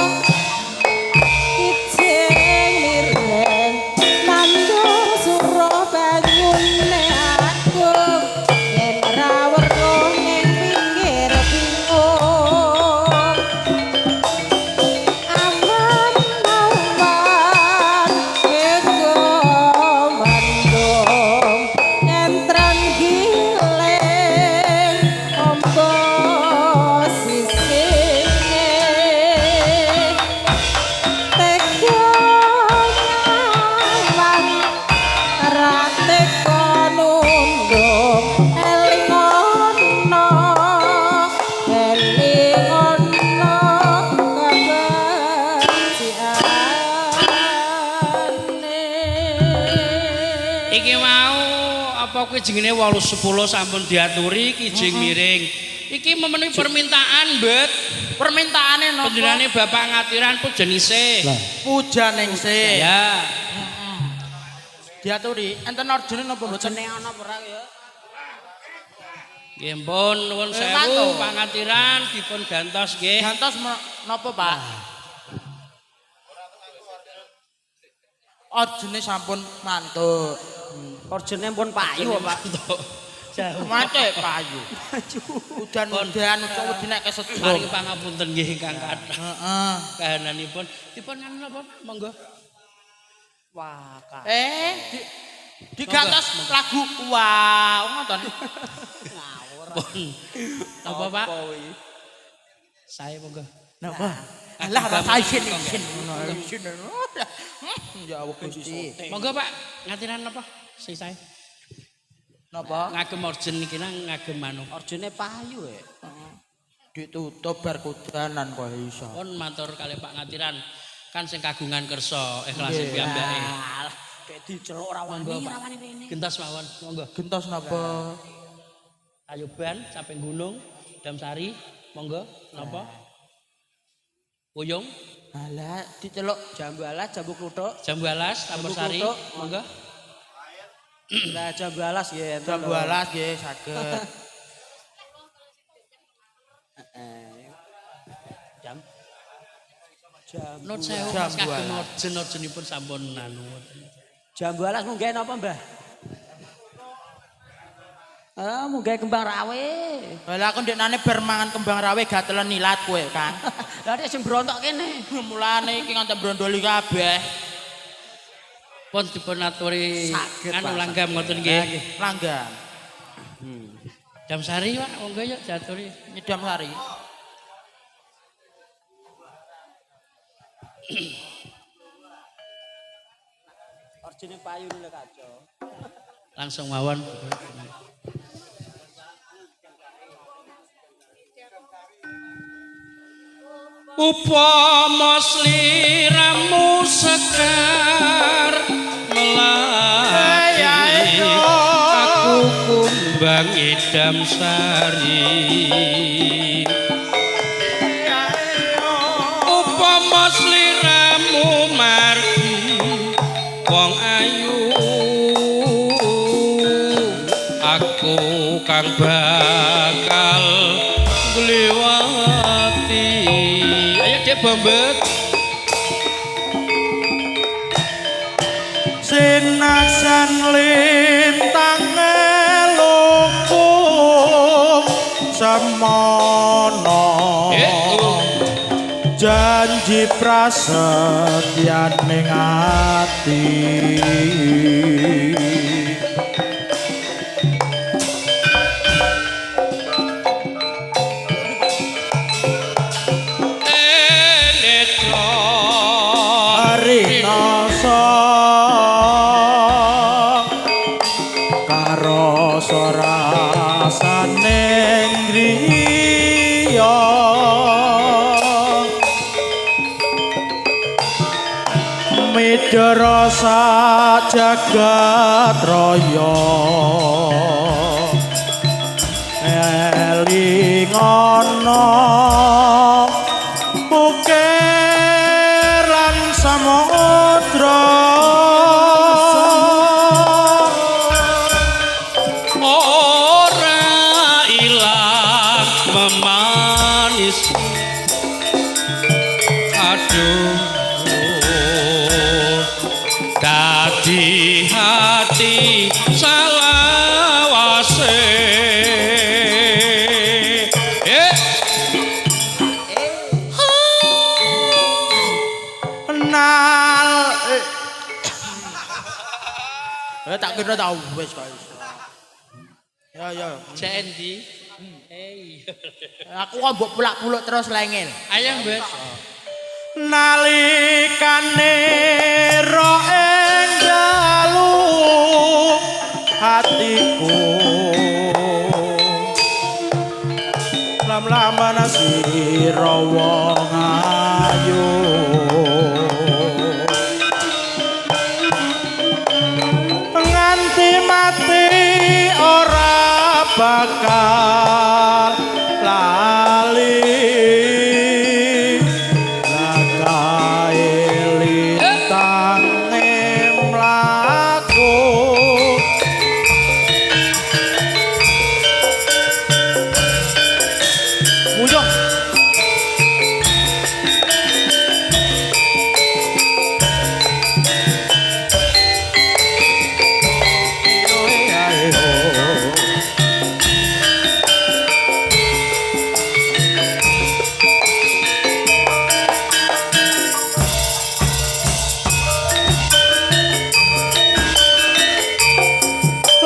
kijing miring nandur sura banyune agung yen ra weruh ning pinggir bingung aman aman ego mandung nyentran giling ombo sisine tega nyawang ra tega nundung eling ana, eling ana kabeciane. Iki mau apa kuwi jenenge 8.10 sampun diaturi kijing miring. Iki memenuhi permintaan, Bet. Permintaane napa? Panjenengane Bapak Ngatiran Pujaningsih. Pujaningsih. Ya. Diaturi enten orjene napa mboten? Jenenge ana apa ora ya? Nggih pun nuwun Eh, sewu mantu. Pak Ngatiran dipun gantos nggih. Gantos napa, Pak? Orjene sampun mantuk. Orjene pun payu kok, Pak. Jauh. Mantuk payu. Udan-udan ujung wedi nek kesedhok. Paring pangapunten nggih ingkang kathah. Heeh. Kahananipun dipun anu napa monggo. Wah, Kak. Eh, digantos lagu wow ngoten. Ngawur. Pun. Napa Pak? Saya monggo. Napa? Alah rasa isin isin ngono isin. Ya Allah Gusti. Monggo Pak, ngatiran napa? Sing sae. Napa? Ngagem orjen niki nang ngagem anu. Orjene payu e. Ditutup bar kudanan kok iso. Pun matur kali Pak Ngatiran. Kan sing kagungan kersa ikhlas piyambake. Alah, kayak diceluk ora wani, Monggo, Pak. ora wani rene. Gentos mawon, monggo. Gentos napa? Ayuban sampai gunung Damsari, monggo napa? Puyung, Alah diceluk Jambu alas, jambu kluthuk. Jambu Alas, Jambu Tambursari, kluthuk. monggo. Lah jambu alas nggih enten jambu lho. alas nggih saged. Heeh. Jam. Jambu. Nun sewu Jambu kagem Alas. orjen-orjenipun sampun anu. Jambu alas munggah napa, Mbah? Ah, munggah kembang rawe. Lah aku ndeknane bar mangan kembang rawe gatelen nilat kowe, Kang. Lah nek sing brontok kene. Mulane iki nganti brondoli kabeh. Pun dipun aturi Saged, anu Pak, langgam saged. ngoten nggih. Langgam. Damsari Pak, monggo ya diaturi. Nyidam sari. Orjene payu lho kaco. Langsung mawon. Upama sliramu sekar melati aku kumbang idam sari. Upama sliramu margi wong ayu aku kang bakal ngliwati. Ayo Dek Bombet. Sinajan lintang elokung semono janji prasetyaning ati. Netra Rina Rasa rasane griya midra jagat raya elingono ukir lan samudra ora ilang memanis. Aduh dadi hati salawase. Nal Tak kira tau wis kok iso. Ya ya. Cek endi? Eh. Aku kok mbok pulak-puluk terus lengel. Ayo, Mbak. Nalikane ro ing dalu hatiku lam-laman sira wong ayu nganti mati ora bakal lali lakae lintange mlaku. Nguyuh.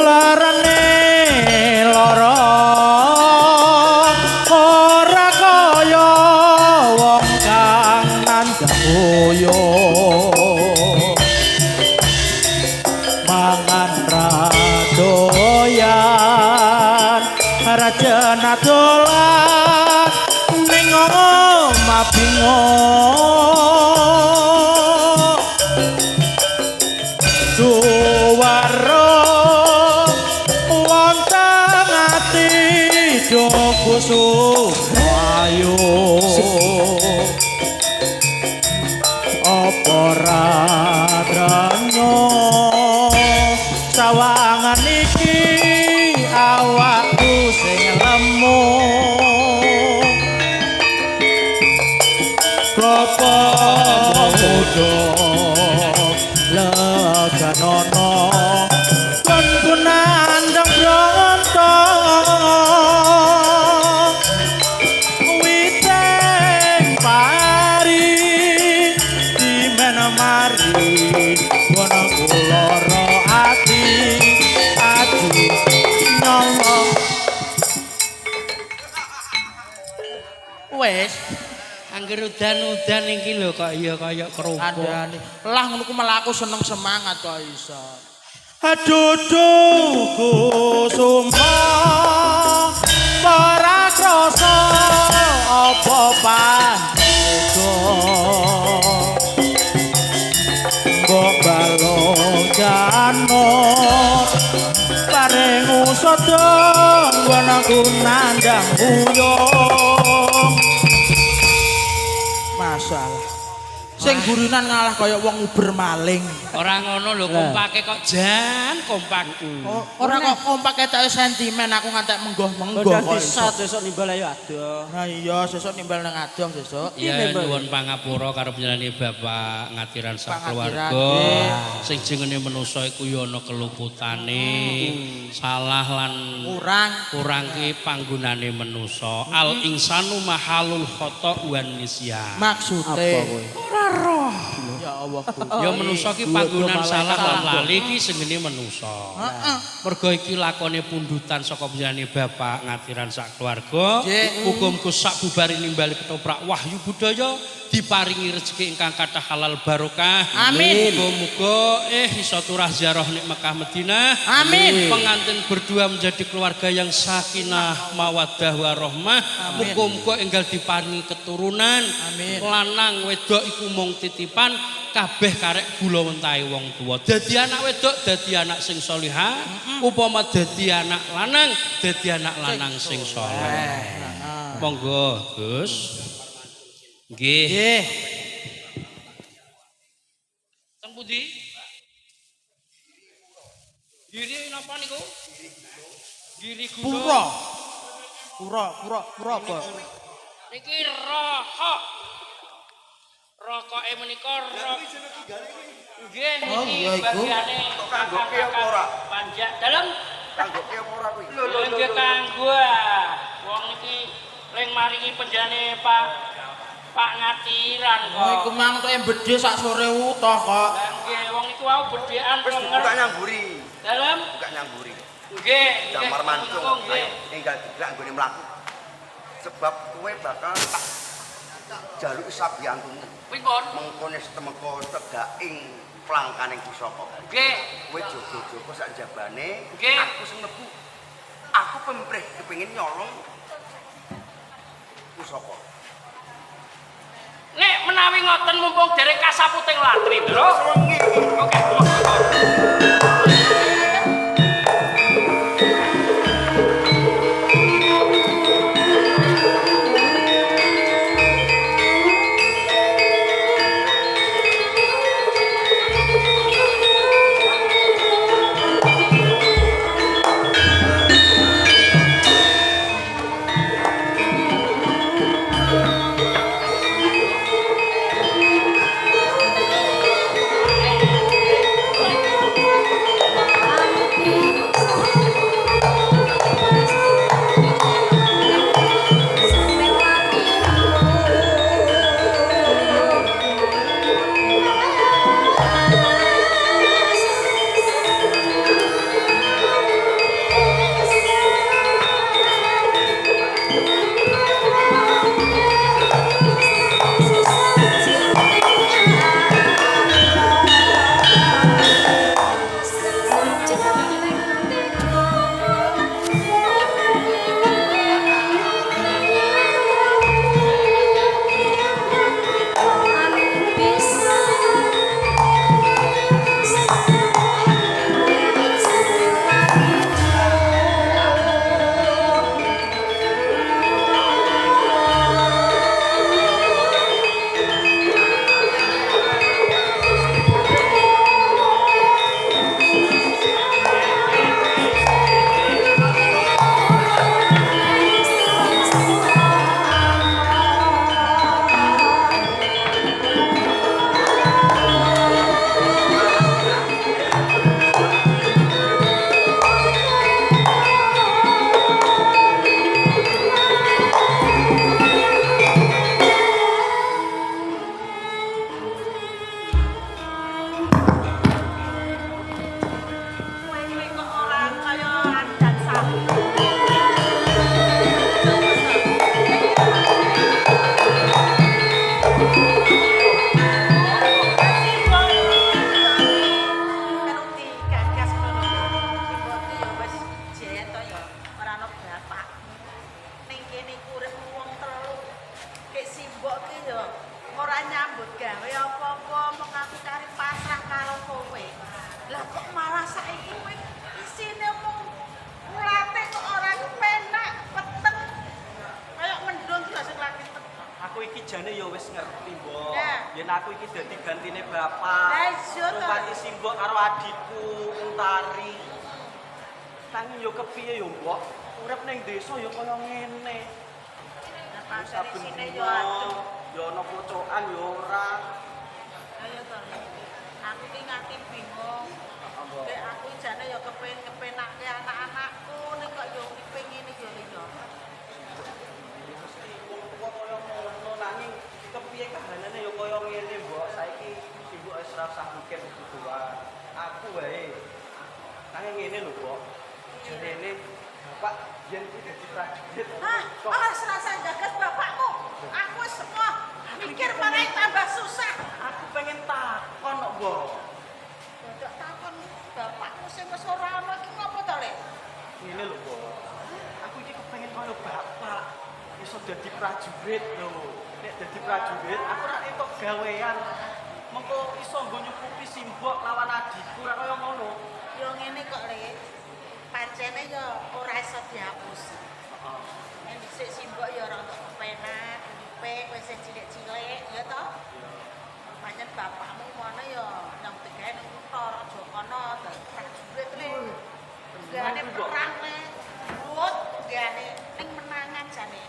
Larane lara ora kaya wong kang nandhang boyo mangan ra doyan rajana dolan ning omah bingung duwara wonten ati do kusumayu apa ra drana sawangan iki awakku sing lemu klopo muda leganono kon kunandang bronto witeng pari dimen mari wono kula ati ati nyolong. Wis Angger udan-udan iki lho kok ya kaya kerupuk. kandhane. Lah ngono ku malah aku seneng semangat kok iso. Aduh kusuma ora krasa apa pandega mbok balung janur bareng usada nggon aku nandang uyung. Masalah. Sing gurinan ngalah kaya wong uber maling. Ora ngono lho kompake kok jan kompak. Ora kok kompak ketoke sentimen aku ngantek menggoh-menggoh kok iso. Sesuk nimbal ayo adoh. Nah iya sesuk nimbal nang adoh sesuk. Ya nyuwun pangapura karo panjenengane Bapak Ngatiran sak keluarga. Sing jenenge manusa iku ya ana keluputane, salah lan kurang ki panggonane manusa. Al insanu mahalul khata wan nisyan. Maksude Apa kowe? Ora roh. Ya Allah Gusti. Ya manusa ki panggonan salah lan lali ki sengene manusa. Heeh. Mergo iki lakone pundutan saka panjenengane Bapak Ngatiran sak keluarga. Muga-muga sak bubare nimbali ketoprak Wahyu Budaya diparingi rezeki ingkang kathah halal barokah. Amin. Muga-muga iso turah ziarah nek Mekah Madinah. Amin. Pengantin berdua menjadi keluarga yang sakinah, mawaddah warahmah. Muga-muga enggal diparingi keturunan. Amin. Lanang wedok iku mung titipan, kabeh karek gula wentahe wong tuwa. Dadi anak wedok dadi anak sing salihah, upama dadi anak lanang dadi anak lanang sing saleh. Monggo, Gus. Nggih. Nggih. Teng pundi? Giri napa niku? Giri Gunung. Pura. Pura, pura, pura apa? Niki rohok. Rokoke menika rok. Nggih Oh, niki iya iku. bagiane Kanggoke apa ora? Panjak dalem. Kanggoke apa ora kuwi? Lho nggih kanggo. Wong niki ring maringi penjane Pak Pak Ngatiran kok. Oh, iku mang tok bedhe sak sore utuh kok. Lah nggih wong niku wau bedhekan Wis lenger. buka nyang mburi. Dalem Buka nyang mburi. nggih. Damar mancung. Nggih. Ayo enggal digerak nggone mlaku. Sebab kowe bakal tak jaluki sabiyantumu. Pripun? Mengkone setemeka tegaking plangkaning pusaka. Nggih. Kowe jogo-jogo sak jabane, Nggih. aku sing mlebu. Aku pemprih kepengin nyolong pusaka. Nek menawi ngoten mumpung dereng kasaputing latri, Bro. Sewengi. Oke. Aku iki jane ya wis ngerti, Mbok. Nah. Yen aku iki dadi gantine bapak. Lah iya to. Ngumpati simbok karo adikku Untari. Nanging yo kepiye yo, Mbok? Urip ning desa yo kaya ngene. Lah pancen Saben isine yo dina, adem. yo ana pocokan yo ora. Ayo to. Aku ki nganti bingung. Nek aku jane yo kepengin kepenake anak-anakku nek kok yo uripe ngene yo yo. Mesti wong tuwa kaya ngono nanging kepiye kahanane yo kaya ngene, Mbok. Saiki simbok Aku wae. Nanging ngene lho, Mbok. Jenenge bapak yen kuwi dadi prajurit. Hah, ora serasa jagat bapakmu. Aku wis semua mikir marai tambah susah. Aku pengen takon kok, Mbok. Dadak takon bapakmu sing wis ora ana iki ngopo to, Le? Ngene lho, Mbok. Aku iki kepengin kaya bapak. Iso dadi prajurit lho. Nek dadi prajurit, aku ora entuk gawean. Mengko iso nggo nyukupi simbok lawan adikku ora kaya ngono. Ya ngene kok, Le. Pancene ya ora iso dihapus. Heeh. Nek dhisik simbok ya ora entuk kepenak, uripe kowe isih cilik-cilik, ya toh? Pancen bapakmu ngono ya nang tegae nang kutha raja kono dadi prajurit le. Tunggane perang le. Rut tunggane ning menangan jane.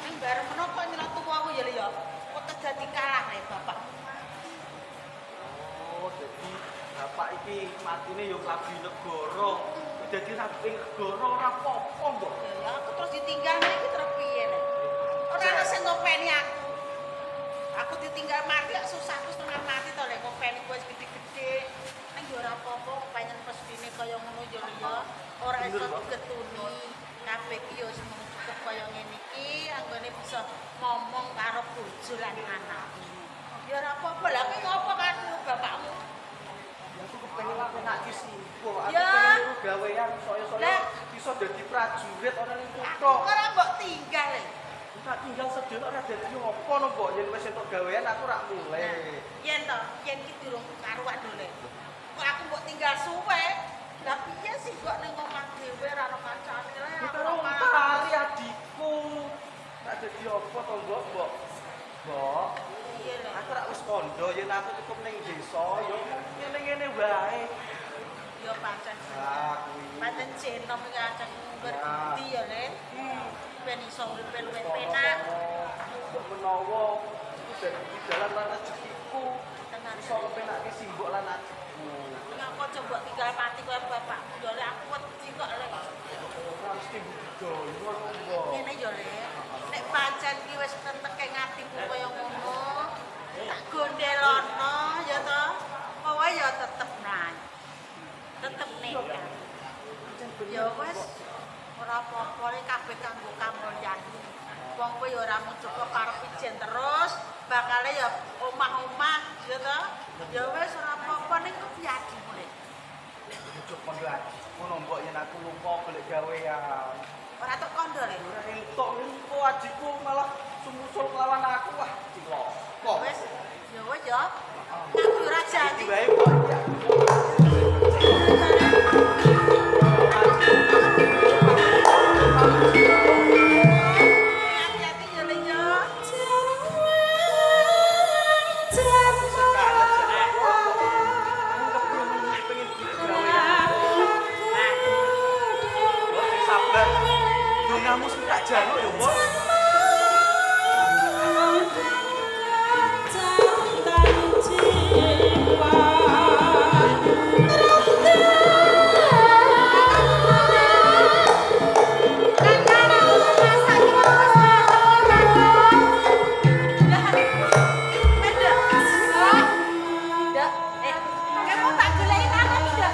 Ning bareng meno kok nyelot tuwa aku ya Le ya. Kok dadi kalah le bapakmu. Oh, dadi bapak iki matine ya klambi negara. Dadi rapi negara ora apa-apa, Mbok. Ya aku terus ditinggal iki terus piye le? Ora ana sing ngopeni aku. Aku ditinggal mati kok susah aku setengah mati to le ngopeni kowe wis gede-gede. Ning ya ora apa-apa pancen pestine kaya ngono ya Le ya. Ora iso digetuni. Kabeh iki ya wis mung cukup kaya ngene iki anggone bisa ngomong karo bojo lan anak. Ya ora apa-apa lah kowe ngopo karo bapakmu? Ya aku kepengin lakonake simbok. Aku Ya. pengen niru gawean saya-saya Lah. iso dadi prajurit ana ning Aku kutha. ora mbok tinggal le. Tak tinggal sedina ora dadi apa no, Mbok. Yen wis entuk gawean aku rak mulih. Yen to, yen ki durung karuan lho le. Kok aku mbok tinggal suwe? Lah piye sih kok ning omah dhewe ora ono kancane le. Ya Aku karo ora tari adikku. Tak dadi apa to, Mbok, Mbok? Mbok, Piye le? aku rak wis kandha yen aku cukup ning desa ya ngene-ngene wae. Ya pancen. Ah, kuwi. Pancen jenom iki ancen ngunggur Ya. bukti ya le. Ben iso uripe luwih penak. Mbok menawa iku dadi dalan lan rezekiku. Tenan. Iso kepenake simbok lan adikku. Ngapa coba tinggal mati kowe bapakmu ya le aku wedi kok le. Ora mesti budidaya kok, Mbok. Ngene ya le. Nek pancen ki wis tenteke ngatimu kaya ngono, tak gondelono ya to. Kowe ya tetep nang. Tetep nekat. Ya wis ora apa-apa le kabeh kanggo kamulyan. Wong kowe ya ora mung cukup karep ijen terus, bakale ya omah-omah ya to. Ya wis ora apa-apa ning kepiye adimu le. Ojo kondo adikku no, Mbok yen aku lupa golek gawean. Ora tok kondo le. Ora entuk engko adikku malah sumusul kelawan aku wah cilaka. Wis ya wis ya. Aku ora janji. Iki wae, Mbok. Ya. Hati-hati ya Le ya. Aku pengen gawean. Mbok sing sabar. Dongamu sing tak jaluk ya, Mbok. Kamu tak goleki anak ndak?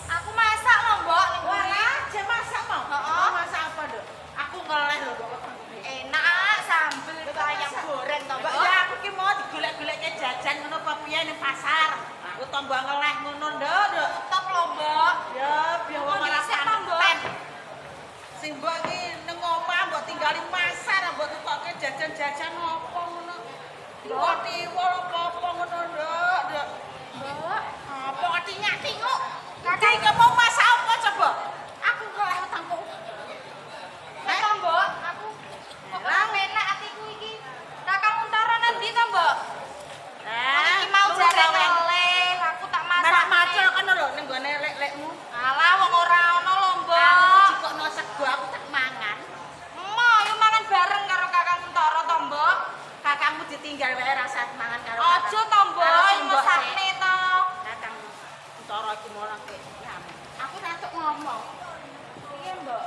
Aku masak lho, Mbok, ning Wah, mburi. aja masak mau. Heeh. Masak apa, Nduk? Aku ngeleh lho kok wetengku. Enak sambel ayam goreng to, Mbok. Ya aku ki mau digolek-golekke jajan ngono apa piye ning pasar. Aku tambah ngeleh ngono, Nduk, Nduk. Top lho, Mbok. Ya, biar wong ora Kok dhisik to, Mbok? santen. Sing mbok iki ning omah mbok tinggali pasar, mbok tukoke jajan-jajan apa ngono. Tiwa-tiwa apa-apa ngono, Nduk, Nduk. Mbok, Apa kok tingak-tinguk? Kakak iki mau masak apa coba? Aku ngeleh wetengku. Kok to, Mbok? Aku kok ora enak atiku iki. Kakang Untara nang ndi to, Mbok? Lah, Iki mau jare ngeleh, aku tak masak. Malah macul kono lho ning gone lek-lekmu. Alah wong ora ono lho, Mbok. Aku jikokno sego aku tak mangan. Mo, yo mangan bareng karo Kakang Untara to, Mbok. Kakangmu ditinggal wae rasa mangan karo Aja to, Mbok, Karo simbok mesakne to. Kakang Untara iki malah ke nyamuk. Aku ora tok ngomong. Piye, Mbok?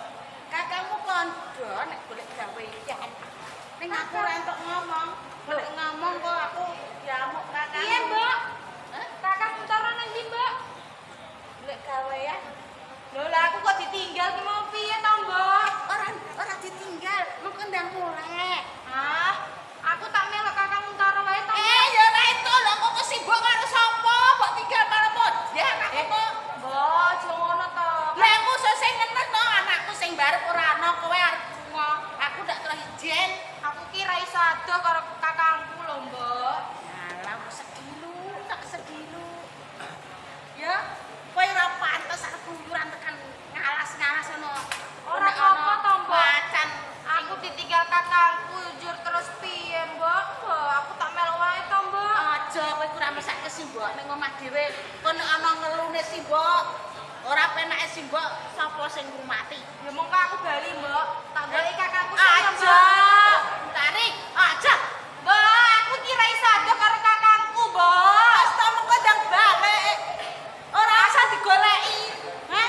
Kakangmu kondo nek golek gawean. Ning aku ora entuk ngomong. Golek ngomong kok aku diamuk kakangmu. Piye, Mbok? Hah? Kakang Untara nang ndi, Mbok? dhewe. Kono ana ngelune simbok. Ora penake simbok sapa sing ngrumati. Ya mongko aku bali, Mbok. Tak goleki kakangku sing Aja. Tari, aja. Mbok, aku ki ra iso adoh karo kakangku, Mbok. Wis ta mengko ndang balik. Ora usah digoleki. Heh?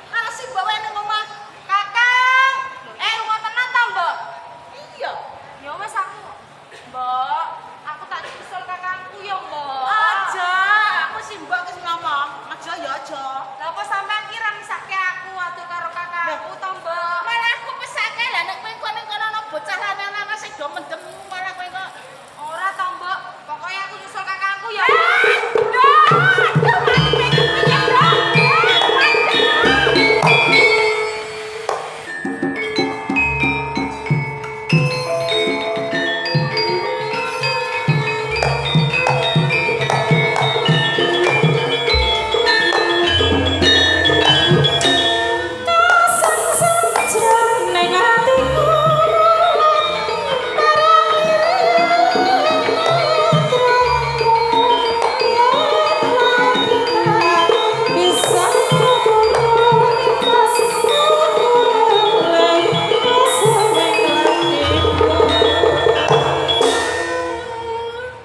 Ana simbok wae ning omah. Kakang. Eh, lunga tenan ta, Mbok? Iya. Ya wis aku. Mbok, aku tak nyusul kakangku ya, Mbok. Aja, aku simbok wis ngomong. Aja ya aja. Lah apa sampean ki ra mesake aku adoh karo kakangku to, Mbok? Malah aku pesake lah nek kowe kok ning kono ana bocah lanang-lanang sing do mendem malah kowe kok Ora to, Mbok. Pokoke aku nyusul kakangku ya. Jroning atiku bisa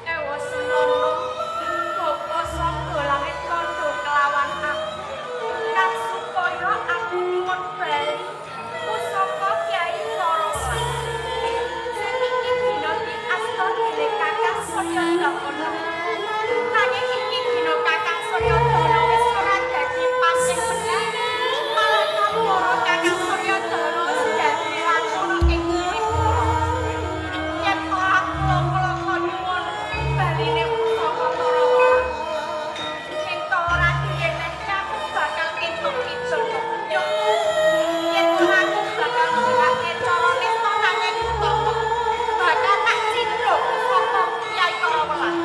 Ewa senono, bapa sangga langit kandha kelawan aku, kang supaya aku nyuwun bali pusaka Kyai Tarawelang. Sing iki dina diasta dening Kakang Suryadana. Nanging iki dina Kakang Suryadana wis ora dadi patih meneh, malah kapara Kakang Suryadana wis dadi lakana ing Tripura. Yen ora kula kula nyuwun baline pusaka Tarawelang. Yen ta ora diyenehke aku bakal entuk kidul petunjuk. Yen ora aku bakal nggunakake cara nista nanging utama. Bakal tak cidra pusaka Kyai Tarawelang.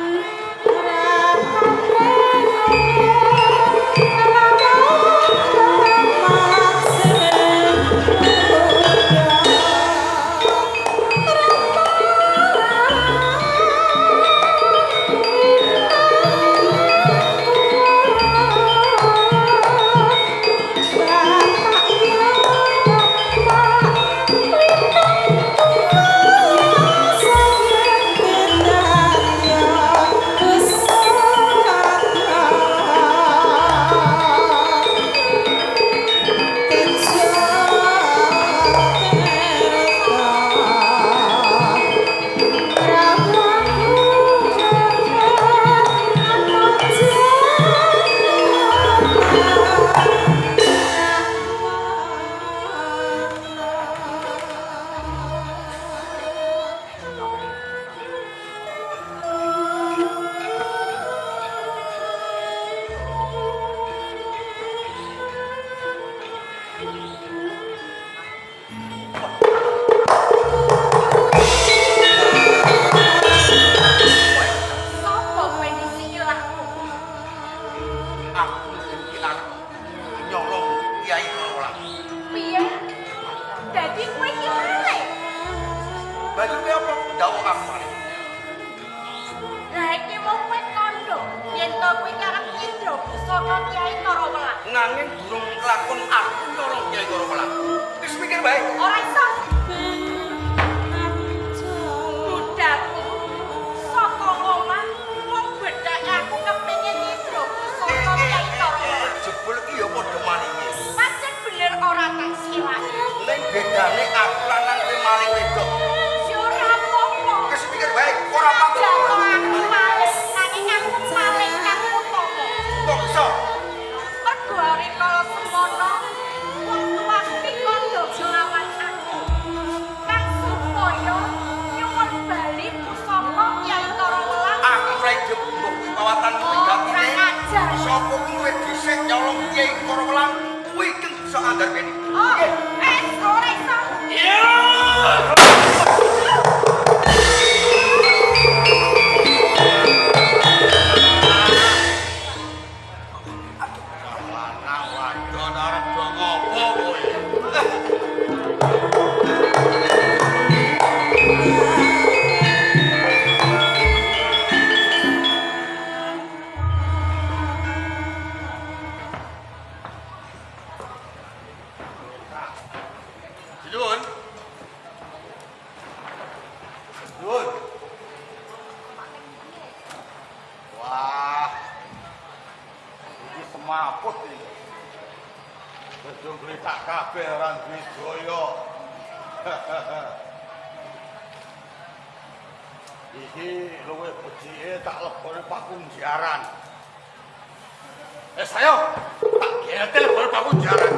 Sopo kowe nisiki lakmu? Aku iki arep nyolong Kyai Tarawelang. Piye? Dadi kowe iki maling? Banjur kowe apa ndawuh aku maling? Lah iki wong kowe kandha yen to kowe iki arep nyindra pusaka Kyai Tarawelang. Nanging durung kelakon aku nyolong Kyai Tarawelang. Wis mikir bae. Ora iso. Budakku saka omah wong bedhake aku kepengin nyindra pusaka Kyai Tarawelang. Jebul iki ya padha malinge. Pancen bener ora tak silake. Ning bedane aku lanang kowe maling wedok. Ya ora apa-apa. Wis mikir bae, ora patut. Jatuh aku maling, nanging aku maling kang utama. Kok iso? Mergo rikala semono wong tuaku ki kandha nglawan aku. Kang supaya nyuwun bali pusaka Kyai Tarawelang. Aku ora ide mbok kuwi pawatan kuwi gatine. Kurang ajar. Sapa kuwi dhisik nyolong Kyai Tarawelang kuwi keng bisa andarbeni. Oh, eh ora iso. Lanang wadon arep do ngopo kowe? Semaput iki. Gedung gletak kabeh ora duwe daya. Iki luwih becike tak lebone pakunjaran. Sayo, tak getel lebone pakunjaran.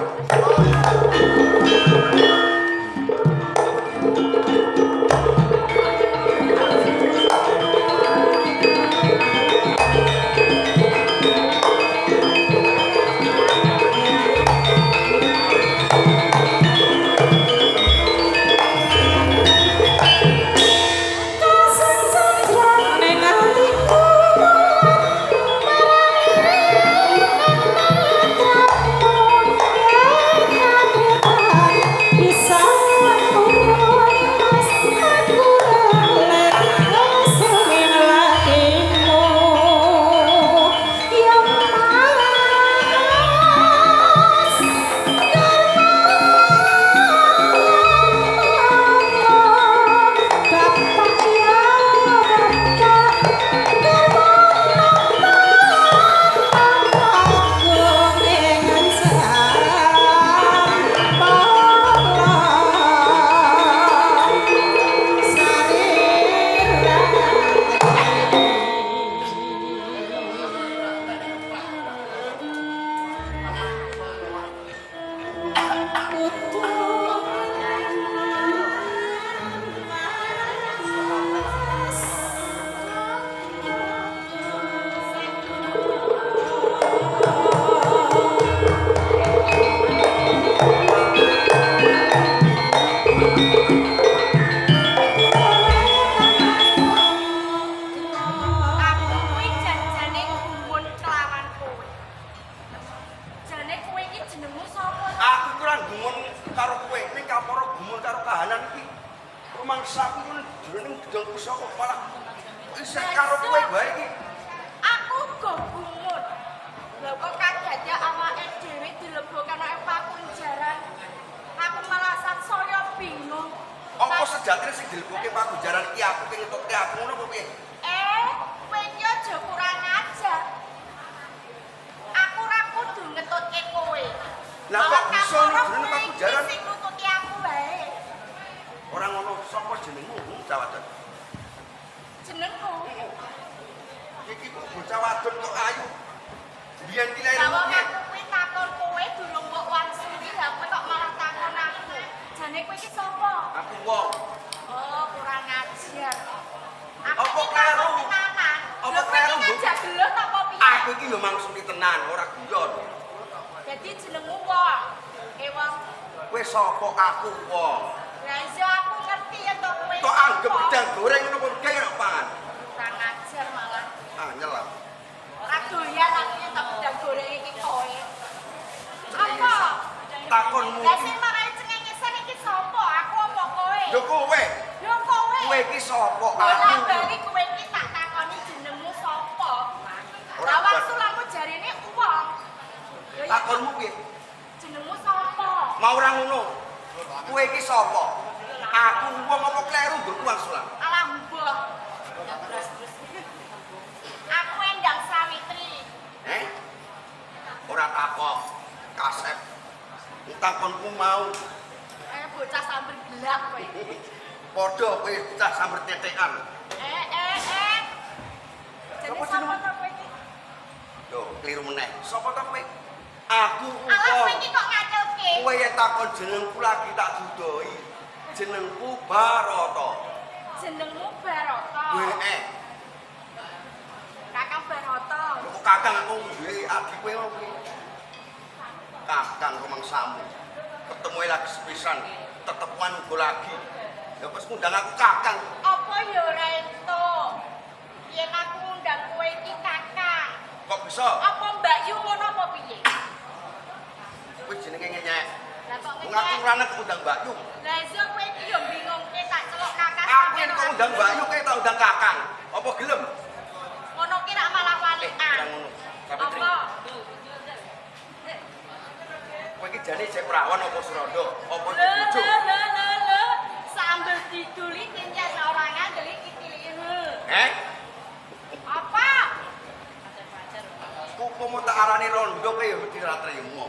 Upama tak arani rondo kowe ya mesti ora trimo.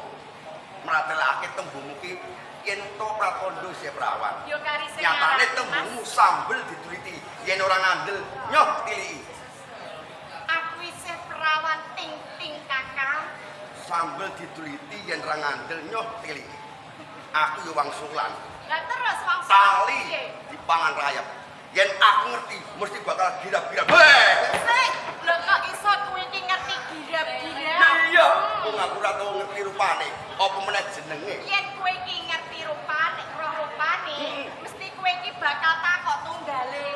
Mratelake tembungmu ki yen to pratandha isih perawan. Yo kari sing Nyatane ngarani, Mas. tembungmu sambel diduliti, yen ora ngandel nyoh tiliki. Aku isih perawan ting-ting Kakang. Sambel diduliti yen ora ngandel nyoh tiliki. Aku yo wangsulan. Lah terus wong Tali dipangan rayap. Yen aku ngerti mesti bakal girap-girap. Heh. Sik, lho kok iso kowe iki ngerti girap-girap? Iya, wong aku ora tau ngerti rupane, apa meneh jenenge. Yen kowe iki ngerti rupane, roh rupane, mesti kowe iki bakal takok tunggale.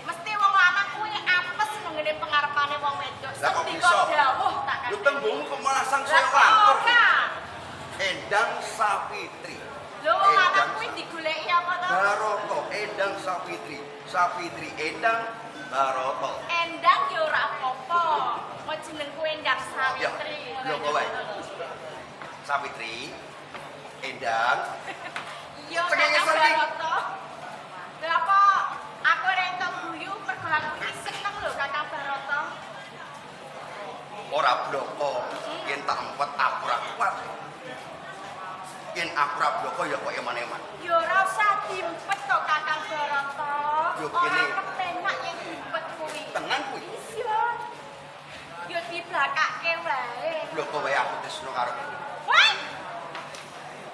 Mesti wong lanang kuwi apes nang ngene pengarepane wong wedok. Lah kok Sendika bisa? dawuh tak Lho kandhani. tembungmu kok malah Lah sangsaya kok lantur. ora? Endang Safitri. Lho wong lanang Endang kuwi digoleki apa to? Baroto, Endang Safitri. Safitri Endang Baroto. Endang ya ora apa-apa. Kok jenengku Endang Ya, Sawitri. lho kok wae. Safitri, Endang, Iya, Cengengesan Kakang iki. Baroto. Lha apa aku ora entuk guyu mergo aku iki seneng lho Kakang Baroto. Ora bloko. Yen tak empet aku ora kuat. Yen aku ora bloko ya kok eman-eman. Ya ora usah diempet to Kakang Baroto. Yo, Ora kene. kepenak yen diempet kuwi. Tenan kuwi. Iya. Ya diblakake wae. Bloko wae aku tresno karo kowe. Wah,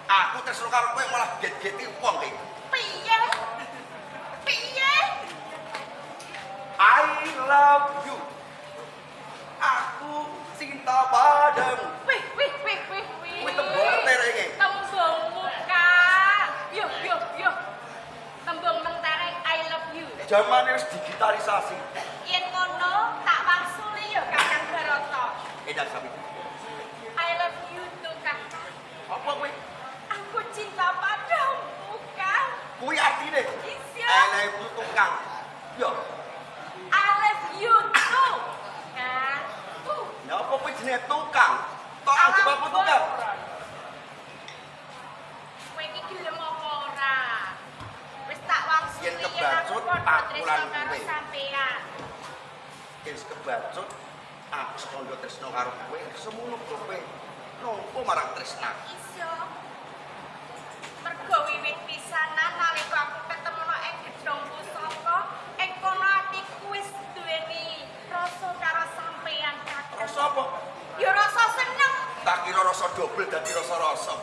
Aku tresno karo kowe malah get-geti wong iki. piye? Piye? I love you. Aku cinta padamu. Wih, wih, wih, wih, wih. Kuwi tembung terenge. Tembungmu, Kang. Yo, yo, yo. Tembung mentereng I love you. Zamane wis digitalisasi. Yen ngono tak wangsuli yo Kakang Baroto. Endang Safitri. I love you too, Kakang. Apa kuwi? Aku cinta padamu, Kang. Kuwi artine. Iya. I love you tukang. Yo, I love you too. Kang. Tuh. lha apa kuwi jenenge tukang? Tok anggap aku tukang. Kowe iki gelem apa ora? Wis tak wangsuli Yen kebacut, aku padha aku lan tresno karo kowe. sampean. Yen kebacut aku sekondo tresno karo kowe, semono kowe nampa marang tresna. Iso. Mergo wiwit pisanan nalika aku ketemu ing gedhong pusaka, ing kono atiku wis duweni rasa karo sampean Kakang. Rasa apa? Ya rasa seneng. Tak kira rasa dobel dadi rasa-rasa. Oh,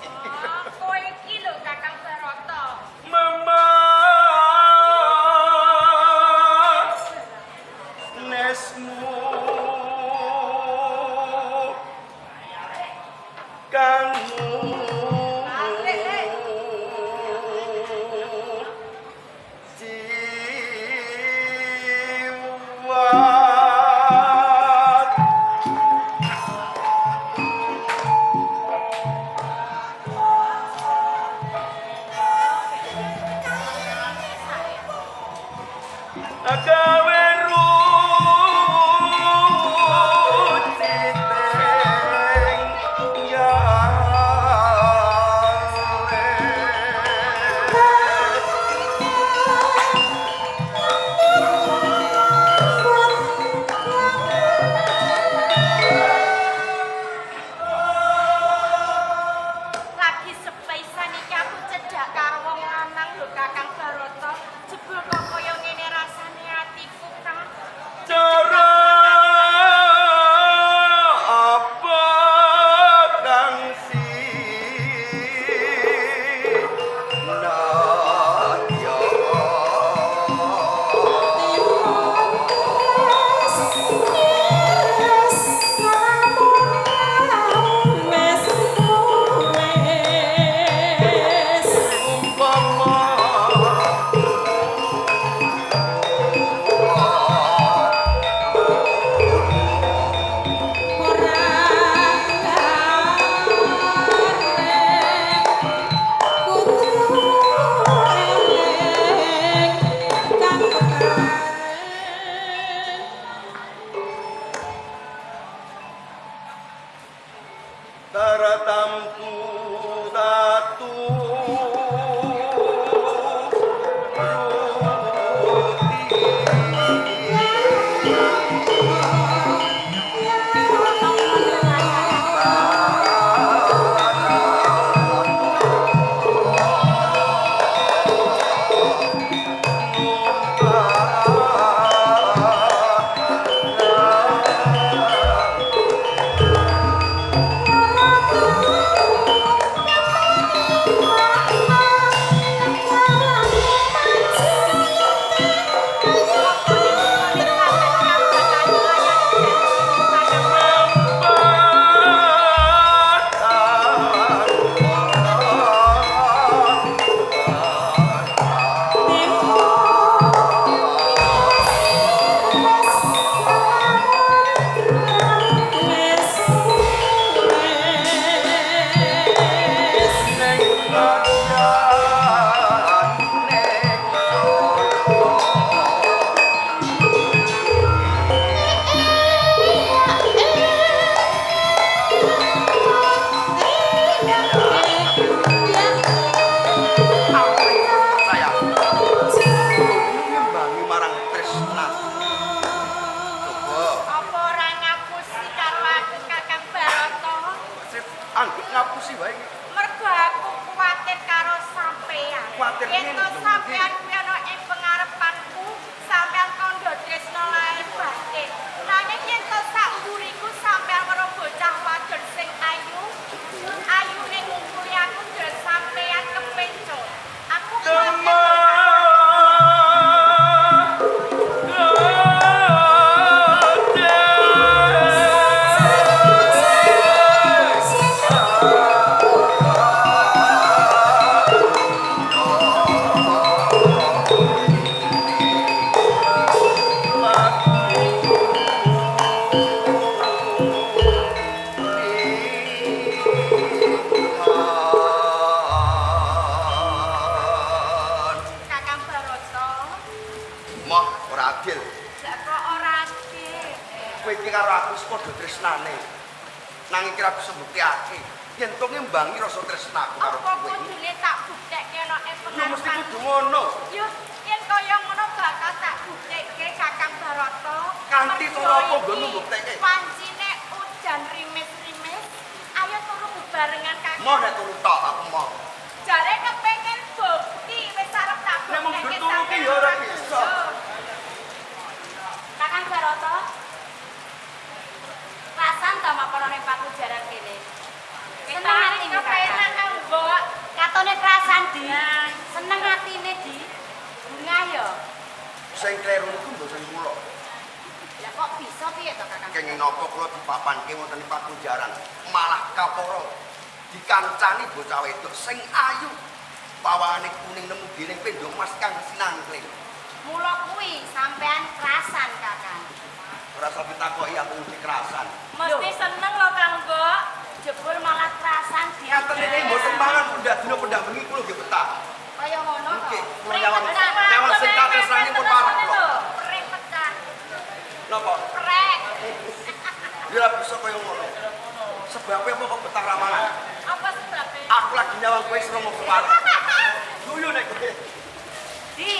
kowe iki lho Kakang Baroto. Mama Nesmu Kangmu Jiwat. Gawe ruciteng yale. Lagi sepisan iki aku cedhak karo wong lanang lho Kakang Baroto. Jebul kok kaya ngene rasane atiku, Kang. Cara apa kang sinadya? Umpama Taratamtu tatu ruti. Ngapusi wae iki. Mergo aku kuwatir karo sampean. Kuwatir Yen piye to lho, sampean kuwi ana ing pengarepanku, sampean kandha tresna lair batin. Nanging yen to sak mburiku sampean weruh bocah wadon sing ayu, ayune ngungkuli aku njur sampean kepencul. Aku kuwatir. Kakang Barata, Moh ora adil. lah kok ora adil? Kowe iki karo aku wis padha tresnane. Nanging kira bisa mbuktekake yen to ngimbangi rasa tresnaku karo Apa kowe. kudune tak buktekke ana ing Yo mesti pengarepanku? kudu ngono. Yo, yen kaya ngono bakal tak buktekke Kakang Barata. Kanthi Mergo cara apa iki nggonmu mbuktekke? Pancine udan rimis-rimis. Ayo turu bebarengan Kakang. Moh nek turu tok aku moh. Jare kepengin bukti wis arep tak Nek mung buktekke turu ki ya ora bisa. Kakang Barata. Rasan ta mapan ning pakujaran kene. Seneng atine Kepenak Kang Mbok. Katone kerasan Di. Seneng atine Di. Bunga ya. Sing kleru niku mboten kula. Lah kok bisa piye to Kakang? Kenging napa kula dipapanke wonten ing pakunjaran, malah kapara dikancani bocah wedok sing ayu. Pawane kuning nemu giling pindho mas kang sinangkling. Mula kuwi sampean kerasan Kakang. Ora usah ditakoki aku mesti kerasan. Mesti seneng lho Kang Mbok. Jebul malah kerasan Di. Ngaten iki mboten mangan pendak dina pendak bengi kula nggih betah. Kaya ngono to. Nggih, kula nyawang nyawang sing katresnani pun parek kula. Prek pecah. Napa? Prek. Ya ora bisa kaya ngono. Sebabe apa kok betah ra mangan? Apa sebabe? Aku lagi nyawang kowe serem kok parek. Guyu nek kowe. Di,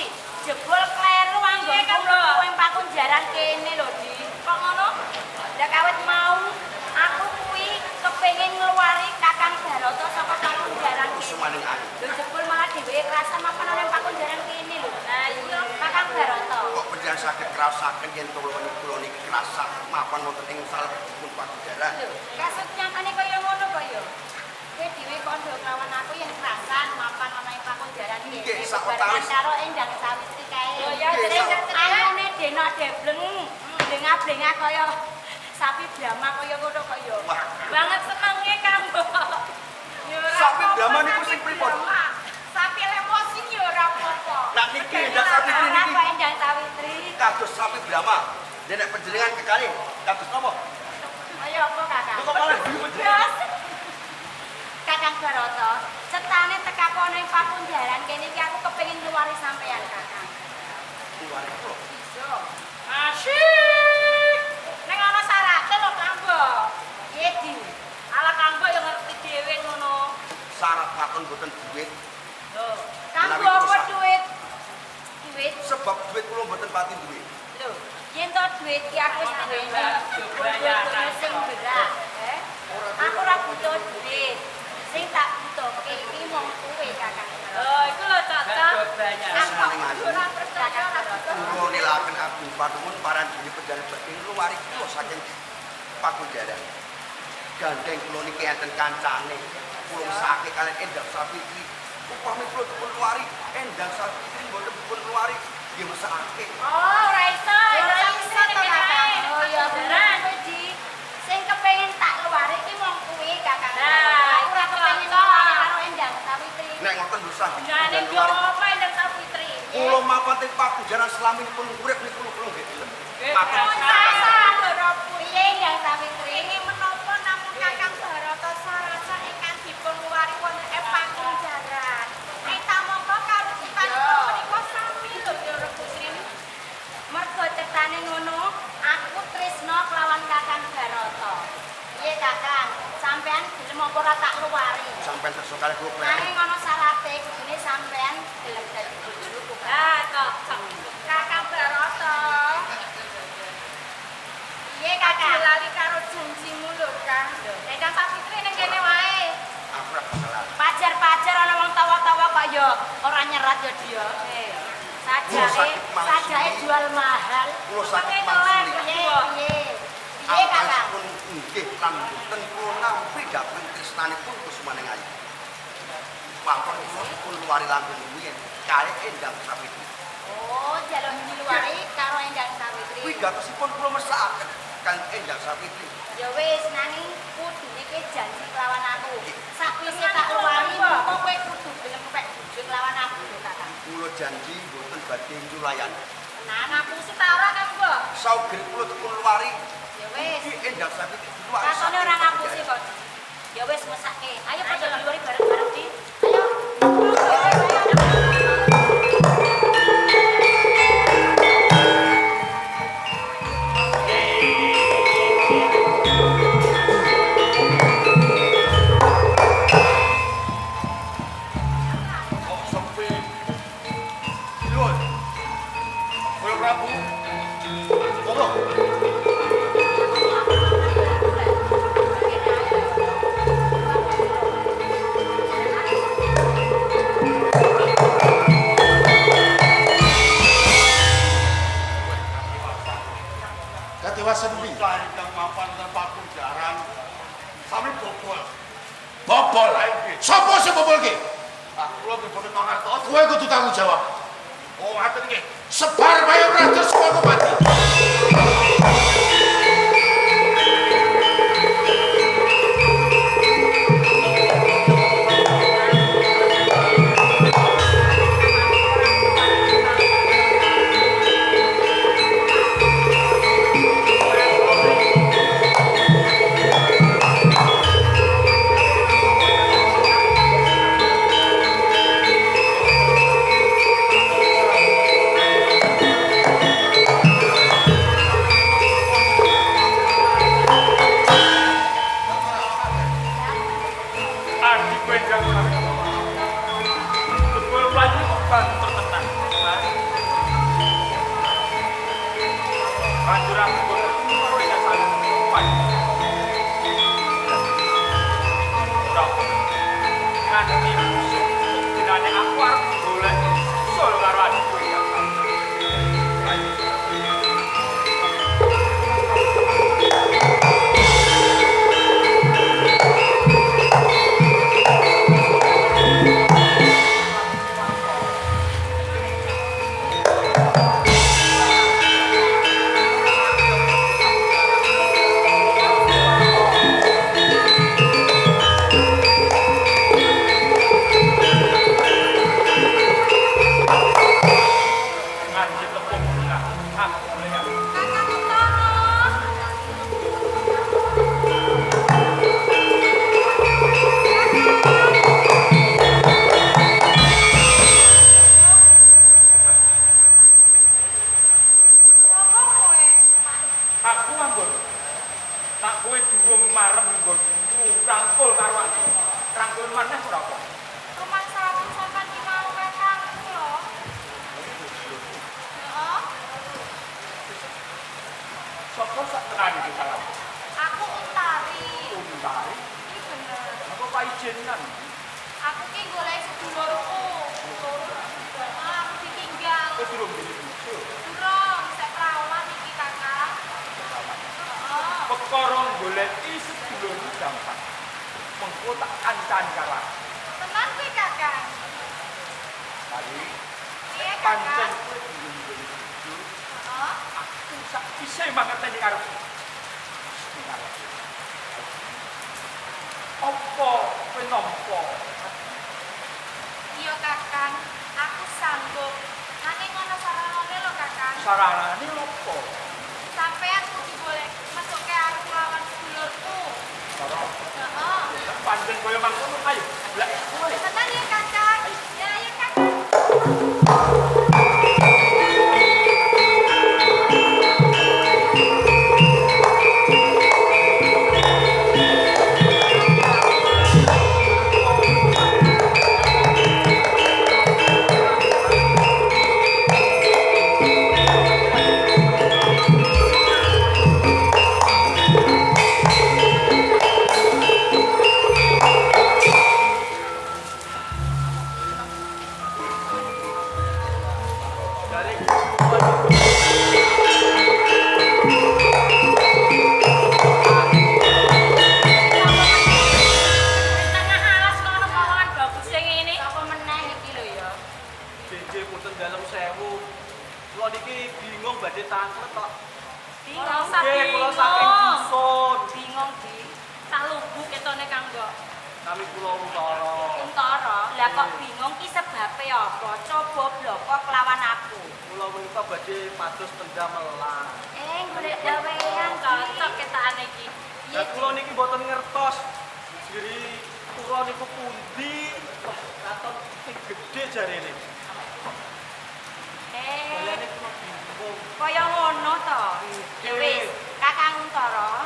jebul kleru Piye, Kang anggonku Mbok? mlebu ing pakunjaran kene lho, Di. Kok ngono? Lah kawit mau aku kuwi kepengin ngluwari Kakang Barata saka pakunjaran kene. Kusumaning ayu. Lho jebul malah dheweke kerasan mapan ana ing pakunjaran kene lho. Lah iya. Kakang Barata. Kok panjenengan saged kraosaken yen kula kula niki krasak mapan wonten ing salebetipun pakunjaran. Lho, kasut nyatane kaya ngono kok ya. Kowe dhewe kandha kelawan aku yen kerasan mapan ana ing pakunjaran kene. Nggih, sawetawis. Bebarengan karo Endang Sawitri kae. Lho ya Nggih, jeneng Ayune denok debleng, blengah-blengah kaya sapi Brahma kaya ngono kok ya. Wah, banget senenge Kang Mbok. Ya ora Sapi apa-apa, Brahma niku sapi sing pripun? Brahma. Sapi lemosin ya ora apa-apa. Lah niki Endang Sawitri Ora niki kok Endang Sawitri. kados sapi Brahma. Nek nek panjenengan kekalih kados napa? Kaya apa Kakang? Lho kok malah guyu panjenengan? Kakang Barata, cetane tekaku ana ing pakunjaran kene iki aku kepengin ngluwari sampean Kakang. Keluar kula. Bisa. Asyik. Ning ana syarate lho Kang Mbok. Piye Di? Ala Kang Mbok ya ngerti dhewe ngono. Syarat lakon mboten duit. Lho. Kang Menawi apa kula sak- duit? Duit. Sebab duit kula mboten pati duit. Lho, yen to duit ki aku wis duweni. Bojo sing berak, eh. Aku ora butuh duit. Sing tak butuhke iki mung kowe, Kakang. Oh, iku lho cocok. Kusumaning ayu. Ora percaya ora butuh. Kula nelaken agung panuwun parandene panjenengan badhe ngluwari kula saking pakunjaran. Gandeng kula niki enten kancane. Kula mesake kalian Endang Sawitri. Upami kula dipun luwari, Endang Sawitri mboten dipun luwari, nggih mesake. Oh, ora iso. Ora iso to, Kakang. Oh ya bener kowe, Di. Sing kepengin tak luwari iki mung kuwi, Kakang. Nah, Aku ora iku kepengin cocok. luwari karo Endang Sawitri. Nek ngoten dosa Jane yo apa Endang Sawitri? Kula mapan teng pakunjaran selaminipun urip niku kula nggih gelem. Mapan Ndoro Piye Endang Sawitri? Ingin menapa namung Kakang Barata sarasa ingkang dipun luwari wonten ing pakunjaran. Ing tamangka kawujudanipun menika sami lho Ndoro Putri. Mergo cetane ngono, aku tresna kelawan Kakang Barata. Piye Kakang? Sampean gelem apa ora tak luwari? Sampeyan kersa kalih kula kleru. Nanging ana syarate kudune sampean gelem dadi bojoku. Lah cocok. Kakang Barata. Piye Kakang? Aja lali karo janjimu lho, Kang. Endang Sawitri ning kene wae. ya ora nyerat ya dia. Sajake sajake jual mahal. Kula saged mangsuli. Piye piye? Piye Kakang? Pun nggih lan boten kula nampi dhateng tresnanipun kusumaning ayu. Pampun kula dipun luwari langkung rumiyin kalih Endang Sawitri. Oh, jaluk diluwari karo Endang Sawitri. Wigatosipun kula mesakaken kang Endang Sawitri. Ya wis, nanging kudune kowe janji kelawan aku. Sakwise tak luwari, mongko kowe kudu gelem pek bojo kelawan aku lho, Kakang. Kula janji mboten badhe nyulayan. Tenan aku sih ta ora, Kang Mbok? Saugel kula dipun luwari. Ya wis. Iki Endang Sawitri diluwari. Katone ora ngapusi kok. Ya wis mesake. Ayo padha diluwari bareng-bareng, Di. Ayo. Kok sepi. Nyuwun. Kowe Prabu. Monggo. Katiwasan piye? Bocah ingkang mapan ten pakunjaran sami bobol. Bobol. Nggih. Sopo sing bobolke? Ah, kula nggih boten mangertos. Kowe kudu tanggung jawab. Oh, ngaten nggih. Sebar bayo ratus kowe mati. Adi kowe Endang Sawitri. Jebul mlayu kok banter tenan. Banjur aku karo Endang Sawitri. Ora nganti musuh dinane aku arep golek sul karo adikku Endang Sawitri. Ayo. Nganti tepung bunga. Aku golek aku. Kakang Utono. Apa kowe? Aku anggon. Nak kowe durung marem nggonmu rangkul karo aku. Rangkul maneh ora apa. Rumangsaku sampean ki mau kakangku lho. Heeh. Sopo sak tenan iki salah? Aku Untari. Untari. Iki bener. Apa paijenan? Aku ki golek sedulurku. Ah, aku ditinggal. Kowe durung duwe bojo. Durung, sek perawan iki kakak. Heeh. Perkara goleki sedulurmu gampang. Mengko tak kancani karo aku. Tenan kuwi kakak. Tari, Piye pancen kakak? kowe durung duwe bojo, Heeh. aku sak isih mangerteni karo kowe. Karo aku. Apa kowe nampa? Iya kakang, aku sanggup. Nanging ana saranane lho kakang. Saranane opo? Sampean kudu golek mesuke aku lawan sedulurku. Cara Heeh. pancen kaya mangkono ayo. Lah kowe. Tenan ya kakang. Ya ayo kakang. Aku Nami kula Untara. Untara, lah kok bingung ki sebabe apa? Coba bloko kelawan aku. Kula menika badhe pados pendamelan. Golek gawean cocok ketane iki. Lah kula niki mboten ngertos. Jiri kula niku pundi? Wah, katon sing gedhe jarene. Balane kula bingung. Kaya ngono to. Ya wis, Kakang Untara.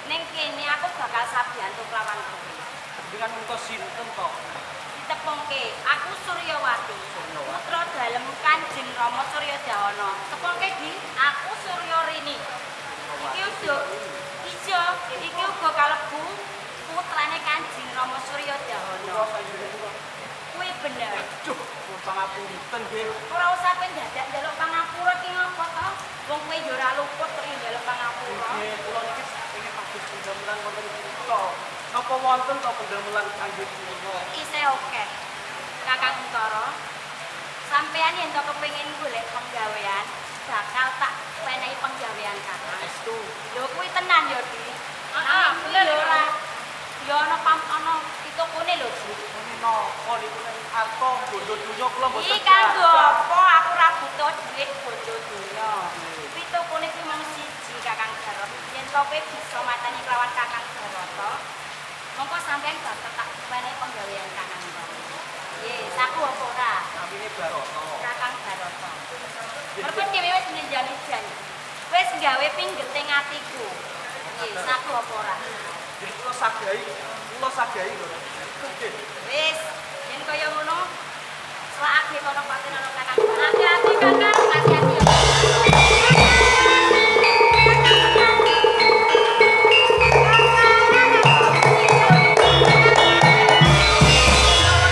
Ning kene aku bakal sabiyantu kelawan kowe. Dengan ngentos sinten to? Ditepungke, aku Suryawati. Putra dalem Kanjeng Rama Suryadahana. Tepungke di aku Suryorini. Iki uga ijo, iki uga kalebu putrane Kanjeng Rama Suryadahana. Kuwi bener. Aduh, pangapunten nggih. Ora usah kowe dadak njaluk pangapura ki ngopo to? Wong kowe ya ora luput kok njaluk pangapura. Nggih, kula niki pengen pados pendamelan wonten kula. Napa wonten to pendamelan kangge kula? Isih akeh. Kakang Untara, sampean yen to kepengin golek penggawean, bakal tak wenehi penggawean Kakang. Estu. Lho kuwi tenan ya, Di. Heeh, bener ora. Ya ana ana pitokone lho, Di. Napa niku ning arta bondo donya kula mboten. Iki kanggo apa aku ora butuh dhuwit bondo donya. Pitokone kuwi mung siji Kakang Barata. Yen to kowe bisa mateni kelawan Kakang Barata, mongko sampean bakal tak wenehi penggawean Kakang Barata. Nggih, saku apa ora? Namine Barata. Kakang Barata. Mergo dhewe wis njenjani janji. Wis gawe pinggeting atiku. Nggih, saku apa ora? Nggih, kula sagahi lho. Nggih. Wis, yen kaya ngono, selakake kono paten ana Kakang. Hati-hati Kakang, hati-hati.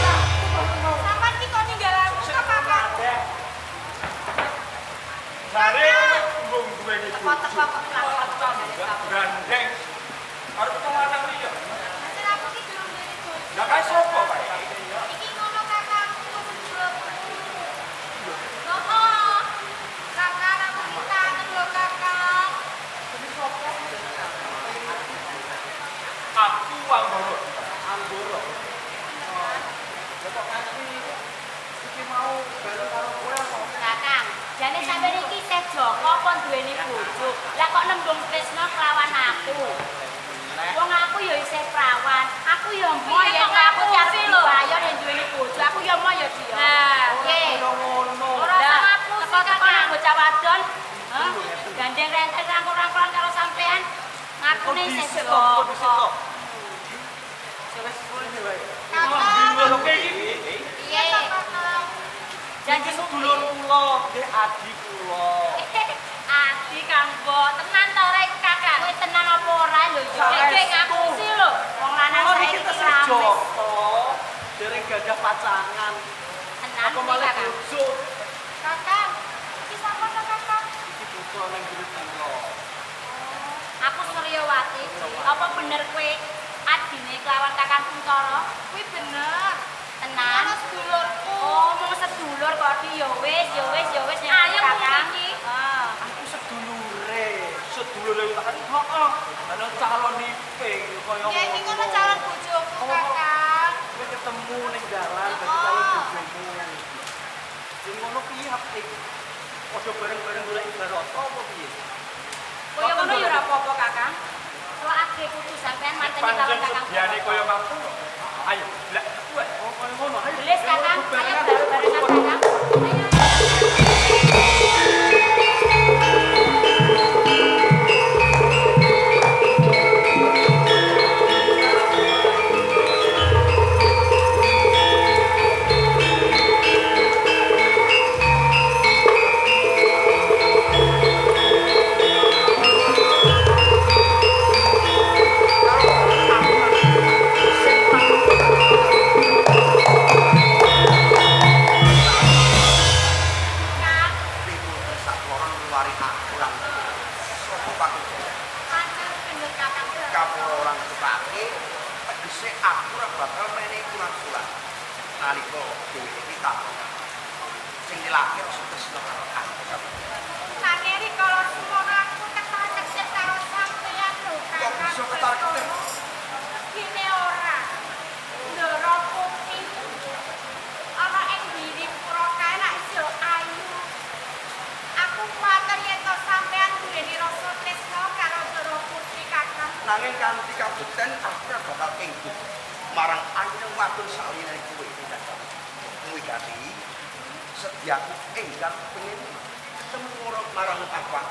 Sampeyan ki kok ninggal aku to, Kakang? Jare mbung duweni Teko-teko kok kelakon. Gandeng. Arep lanang liya. Pancen aku ki durung duwe bojo. Lah kae sapa kae? Iki ngono kakangku sedulurku. Heeh. Kakang aku ki kangen lho, Kakang. Aku Anggoro. Anggoro. Lah kok nganti iki mau bareng karo kowe apa? Kakang, jane sampeyan iki isih Joko apa duweni bojo? Lah kok nembung tresna kelawan aku? Wong aku ya isih prawan. Aku ya mo yen aku cari wayon yen duweni bojo. Aku ya mo ya Di. Nah, piye? Ngono. Ora sama aku teko-teko nang bocah wadon. Hah? Gandeng renteng rangkul-rangkulan karo sampean. Ngakune isih Joko. Wis ngene wae. Kakang. Iki. Piye? Janji sedulur kula, nggih adi kula. Adi Kang Bo, tenan ta ora iku Kakang? Kowe tenan apa ora lho ya? Iki ngapusi lho. Wong lanang Kula niki saiki tesih rame. Joko. Dereng gadah pacangan. Tenan Apa kuwi malah Kakang. bojo? Kakang, iki sapa to, Kakang? Iki putra ning guru kula. Aku Suryawati, Di. Apa bener kowe adine kelawan Kakang Kuntara? Kuwi bener. Tenan. Ana sedulurku. Oh, mung sedulur kok Di. Ya wis, ya wis, ya wis nek Ayo Kakang. iki. Heeh. Aku sedulure, sedulure kan heeh. Ana calon iping kaya Ya iki ngono calon bojoku, Kakang. Kowe ketemu ning dalan dadi calon bojomu. Sing ngono piye apik? Padha bareng-bareng golek Barata apa piye? Kaya ngono ya ora apa-apa Kakang. Selakake kudu sampean mateni kelawan Pancen Kakang. sediane kaya mangkono. Ayo, lah kowe. Oh, kaya ngono. Ayo. Belis Kakang, ayo bareng-barengan Kakang. Ayo. Kang, Pitu sakloron ngeluari aku lan saka pakujaran. Pancen bener Kakang. Kapura ora ngetutake, tegese aku ora bakal menehi ulang-ulang. Nalika dheweke iki takon. Sing dilakir sutresna karo aku sampeyan. Sakeri kalau semono aku ketar-ketir karo sampean lho, Kok Kakang. bisa ketar-ketir? Gini ora. Kabekten aku ora bakal enggut marang ayune wadon saliyane kowe. Wigati sediaku enggal pengen ketemu marang bapak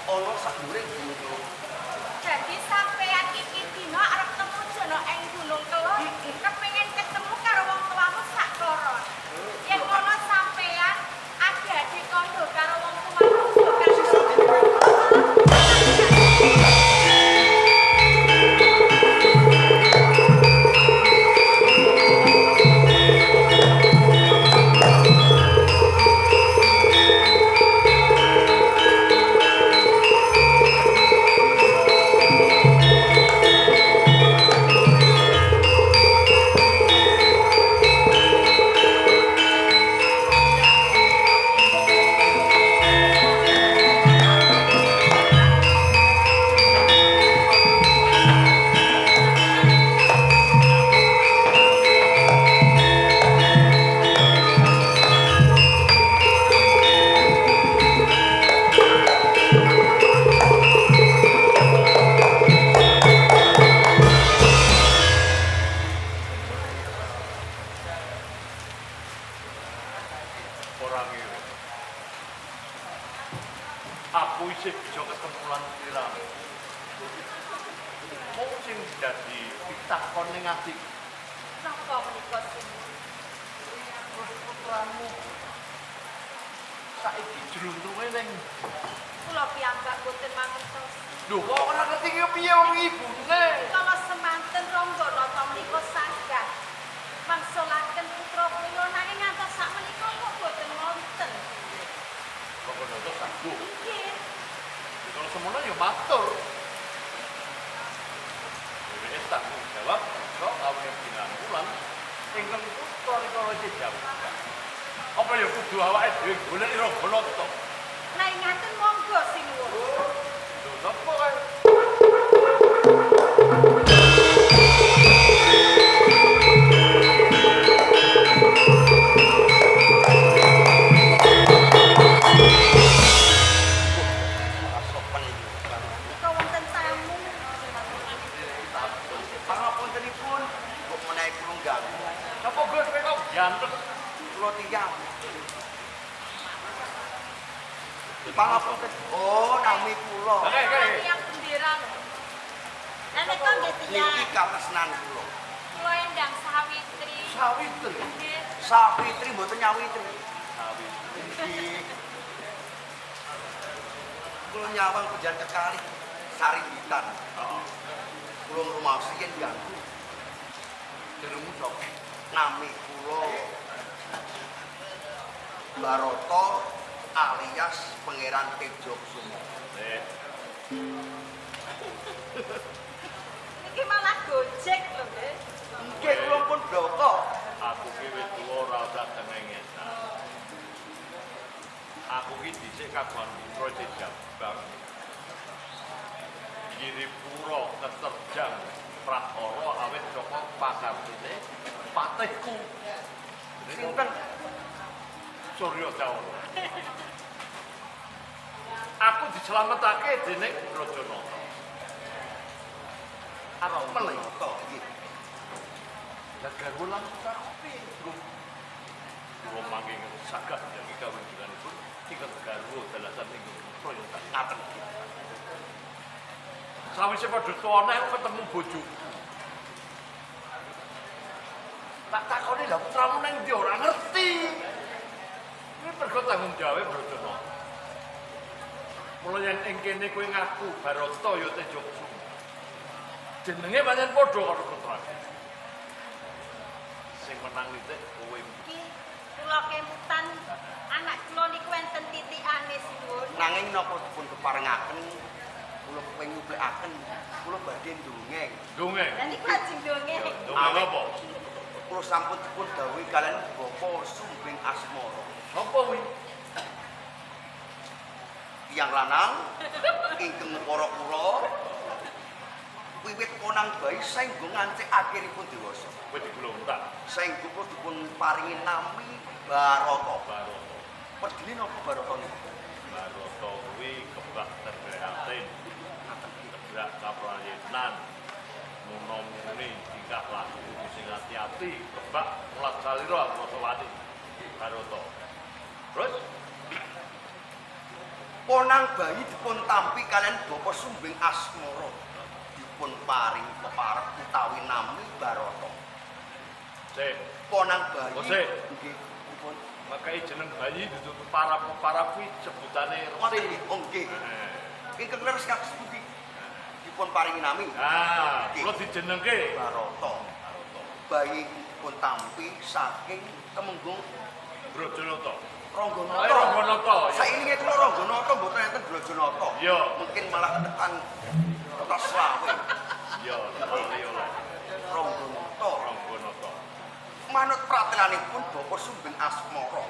ana sadhuwure gunung Kelo. Dadi sampeyan iki dina arep temu jono ing Gunung Kelo, kepengin ketemu karo wong tuamu sak koron. Yen ngono sampeyan adi-adi kandha karo wong tuamu Aku isih bisa ketemu lan sliramu. Mung sing dadi pitakon ning atiku. Napa menika sing putramu saiki jluntunge ning kula piyambak boten mangertos. Lho kok ora ngerti ki piye wong ibune? Kala semanten Rangganata menika sanggah mangsulaken putra kula nanging ngantos sak menika kok boten wonten. Rangganata sanggup. Nggih. Kalau semono ya matur. Dheweke tanggung jawab iso awake dinampu lan ingkang putra rikala isih jabang. Apa ya kudu awake dhewe golek Rangganata? Lah ngaten monggo sinuwun. Lho napa kae? Pangapunten. Oh, nami kula. Tiyang bendera lho. Lah nek nggih tiyang. Niki katresnan kula. Kula Endang Sawitri. Sawitri. Nggih. Sawitri mboten nyawitri. Sawitri. Nggih. Kula nyawang pujan kekalih saringitan. Heeh. Kula ngrumaosi yen ganggu. Jenengmu sapa? Nami kula Barata alias Pangeran Tejo Kusumo. Niki malah gojek lho, nggih. Nggih, kula pun bloko. Aku ki wis tuwa ora usah cengengesan. Aku ki dhisik kagungan putra isih jabang. Giripura keterjang prahara awit saka pakartine patihku. Sinten? Surya Dawara. Aku dislametake dening Brajanata. Arep meleh to nggih. Lah garwa lan putraku piye? Kula mangke saged njenengan kawujudipun ingkang garwa dalasan ing putra yen tak ngaten. Sawise padha tuwane aku ketemu bojoku. Tak takoni lha putramu nang ndi ora ngerti. Kuwi mergo tanggung jawabe Brajanata. Mula yen ing kene kowe ngaku Barata ya Tejo Kusumo. Jenenge pancen padha karo putraku. Sing menang nitik kowe. Iki kula kemutan anak kula niku enten titikane sinuwun. Nanging napa dipun keparengaken kula kepengin nyuplekaken kula badhe ndongeng. Ndongeng. Lah niku ajeng ndongeng. Ndongeng apa? Kula sampun dipun dawuhi kalian Bapak Sumbing Asmara. Sapa kuwi? Tiyang lanang ingkang ngepara kula wiwit konang bayi saengga nganti akhiripun dewasa. Kowe diglontak. Saengga kula dipun paringi nami Barata. Barata. Perdine napa Barata niku? Barata kuwi kebak terprihatin. Tebrak kaprayenan. Muno-muni tingkah laku kudu sing ati-ati, kebak mulat salira aku rasa wani. Barata. Terus Ponang bayi dipun tampi kalian Bapak Sumbing Asmara. Dipun paring peparep utawi nami Barata. Sik. Ponang bayi. Oh, sik. Nggih, dipun Makai jeneng bayi dudu peparap-peparap kuwi sebutane ngoten resi. nggih. Oh nggih. Ingkang leres kados pundi? Dipun paringi nami Ah, Nggih. kula dijenengke Barata. Bayi dipun tampi saking Temenggung Brajanata. Rangganata. Eh, Rangganata, ya. Saiki kula Rangganata mboten enten Brajanata. Iya. Mungkin malah tekan kota Slawe. Iya, lali oleh Rangganata. Rangganata. Manut pratelanipun Bapak Sumbing Asmara.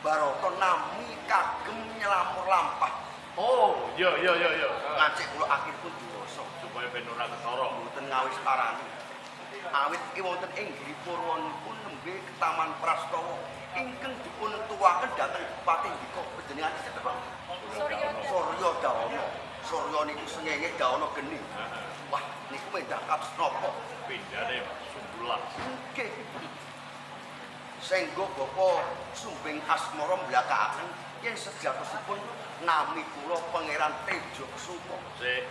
Barata nami kagem nyelamur lampah. Oh, iya iya iya iya. Ngancik kula akhiripun dewasa. Supaya ben ora ketara. Mboten ngawis parani. Awit wonten ing Giri Purwanipun nembe Taman Prastawa ingkang dipun tuwaken dhateng Bupati Ndika panjenengan sinten Pak? Surya. Surya Dawana. Surya niku sengenge Dawana geni. Wah, niku mendah kados napa? Pindhane sumbulah. Nggih. Senggo Bapak Sumbing Asmara mblakakaken yen sejatosipun nami kula Pangeran Tejo Kusuma. Sik.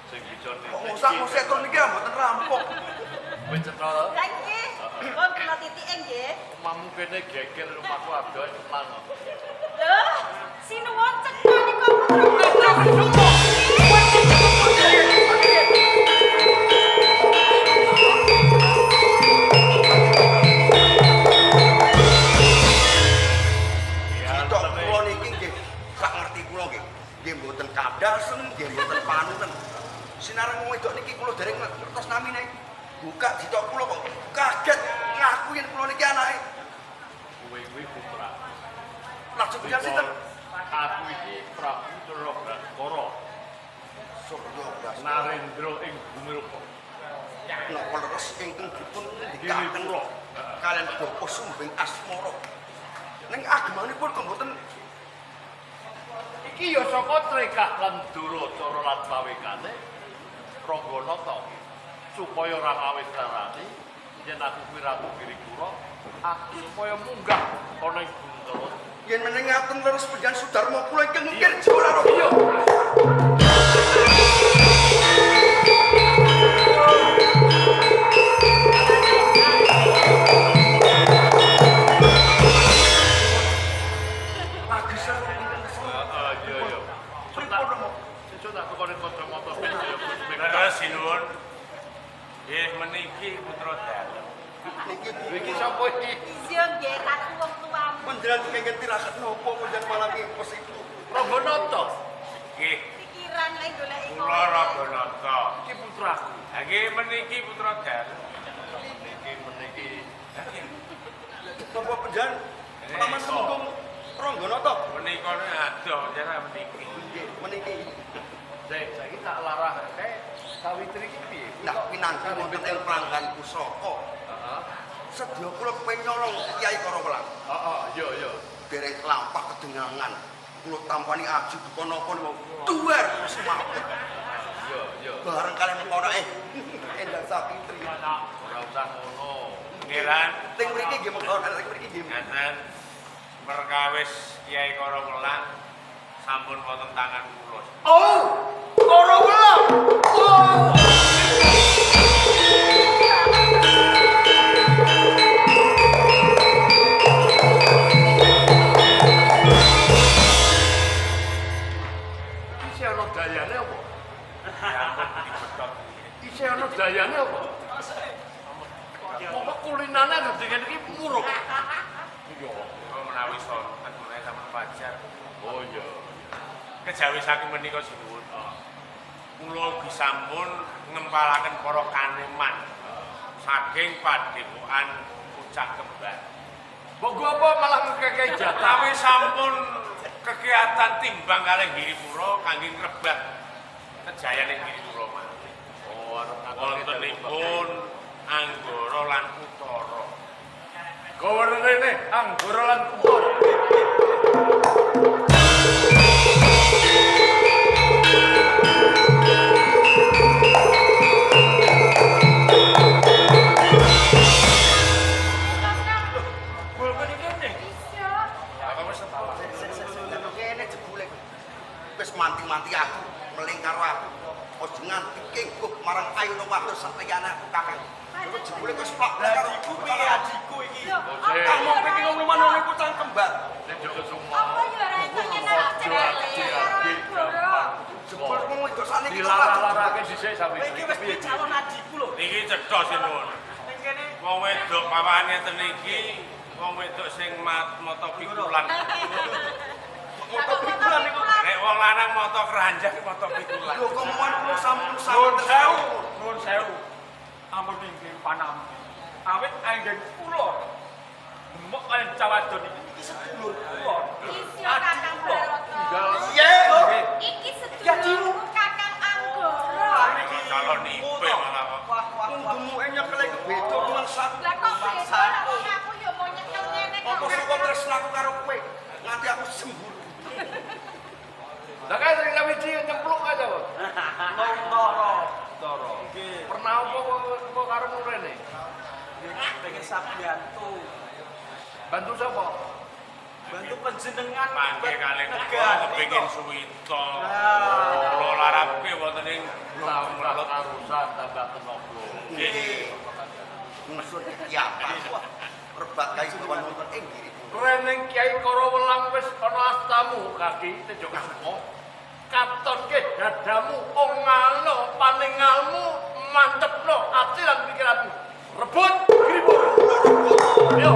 Sing bisa Kok ngusak-ngusik terus niki mboten rampung. Wis cetha to? Lah nggih. Pun kula titike nggih. Omahmu kene geger rumahku adoh nang. Lho, sinuwun cetha nika putra Bapak. Sitok kula niki nggih sak ngerti kula nggih. Nggih mboten kadhasen, nggih mboten panutan. Sinareng wong wedok niki kula dereng ngertos namine. Buka sitok kula kok kaget ngaku yen kula niki anake. Kowe kuwi putra. Lajeng panjenengan sinten? Aku iki Prabu Surya Baskara. Surya Baskara. Narendra ing Bumirupa. Napa leres ingkang dipun ngendikaken Giripura. kalian Bapak Sumbing Asmara. Ning agemanipun kok mboten Iki ya saka trekah lan duracara lan pawekane Rangganata supaya ora ngawis larani yen aku kuwi ratu Giripura, aku supaya munggah ana ing Guntara. yen meneng ngaten leres panjenengan Sudarma kula ingkang ngukir jiwa raga. Iya. Lagi seru ingkang seru. Heeh, iya iya. Pripun Romo? Sesuk tak tukone kacamata ben kaya Gus Miftah. Leres sinuwun. Nggih meniki putra dalem. Niki Iki sapa iki? Iya nggih, aku wong tuamu. panjenengan kengken tirakat napa panjenengan malah ngipes itu. Rangganata. Nggih, Pikiran lek goleki kula Rangganata. Iki putraku. Ha nggih meniki putra dalem. Niki meniki. Napa panjenengan Paman Temenggung Rangganata? Menika adoh jare meniki. Nggih, meniki. Sik, saiki tak larahke Sawitri iki piye? Nah, pinanggi wonten ing pranggan pusaka. Heeh. Sedya kula kepengin nyolong Kyai Karawelang. Heeh, iya iya. Dereng kelampah kedengangan. Kula tampani aji duka napa niku. Duwer semaput. Iya, iya. Bareng kalian mengkono Endang Sapitri. Ora usah ngono. Pangeran Teng mriki nggih mengkono, teng mriki nggih. ngaten perkawis Kyai Karawelang sampun wonten tangan kula. Oh, Karawelang. Oh. Iki ana dayane apa? Sampun dibetot. Iki ana dayane apa? Pokok kulinane gedhe iki muruk. Iya. Kula menawi sonten menawi sampun wajar. Oh iya. Kejawi saking menika sinuwun. Kula ugi sampun ngempalaken para kaneman saking padepokan Pucak Kembar. Mbok gua apa malah ngekeki jatah. Tawi sampun kegiatan timbang kalih Giripura kangge ngrebah kejayaan ing Giripura malih. Oh, arep Wontenipun Anggara lan Utara. Gawa rene Anggara lan Utara. Jebule wis plak. Adikku piye adikku iki? Kamu pengen ngomong ngono iku cangkem, Mbak. Apa yo ora entuk nyenengno cewek. Jebul wong wedok sakniki Dilara-larake dhisik sampe. Iki wis piye calon adikku lho. Niki cetha sinuwun. Ning kene Wong wedok pawane ngeten iki, wong wedok sing mata pikulan. moto pikulan niku. Nek wong lanang mata keranjang mata pikulan. Lho kok muan kula sampun Nuwun sewu, nuwun sewu. Ampun inggih panampi. Awit anggen kula demok kaliyan cawadon iki iki sedulur kula. Isya Kakang Barata. Iya. Iki sedulurku Kakang Anggara. Calon ipe malah kok. Wah wah wah. Demuke nyekel iku beda mangsa. Lah kok beda lah wong aku yo mau nyekel ngene kok. Apa sing kok tresnaku karo kowe? Nganti aku semburu. Lah kan sing sawiji nyemplung aja kok. Lontoro. Toro. Nggih. Pernah apa kok karo mrene? Nggih, pengen sabiantu. Bantu sapa? Bantu panjenengan Mangke kalih kula negani kepengin kok. suwita. Nah. Kula larapke wonten ing Tambah karusan, tambah tenaga. Nggih. Maksud kiamat. Rebat kaisuwan wonten ing Giripura. Reneng Kyai Karawelang wis ana astamu kaki Tejo Kusumo. Katonke dadamu ongalo paningalmu mantepno ati lan pikiranmu. Rebut Giripura. Ayo.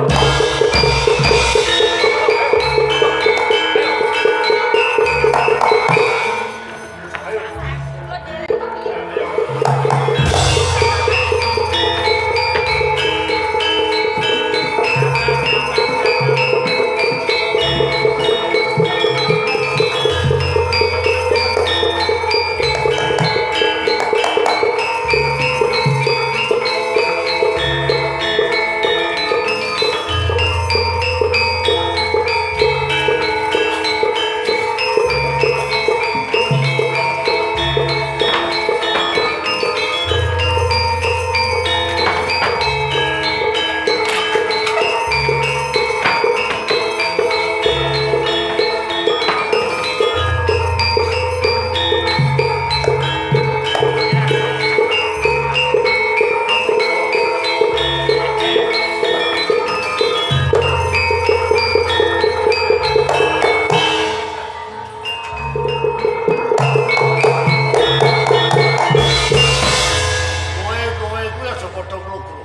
Kowe-kowe kuwi aja padha nglogro.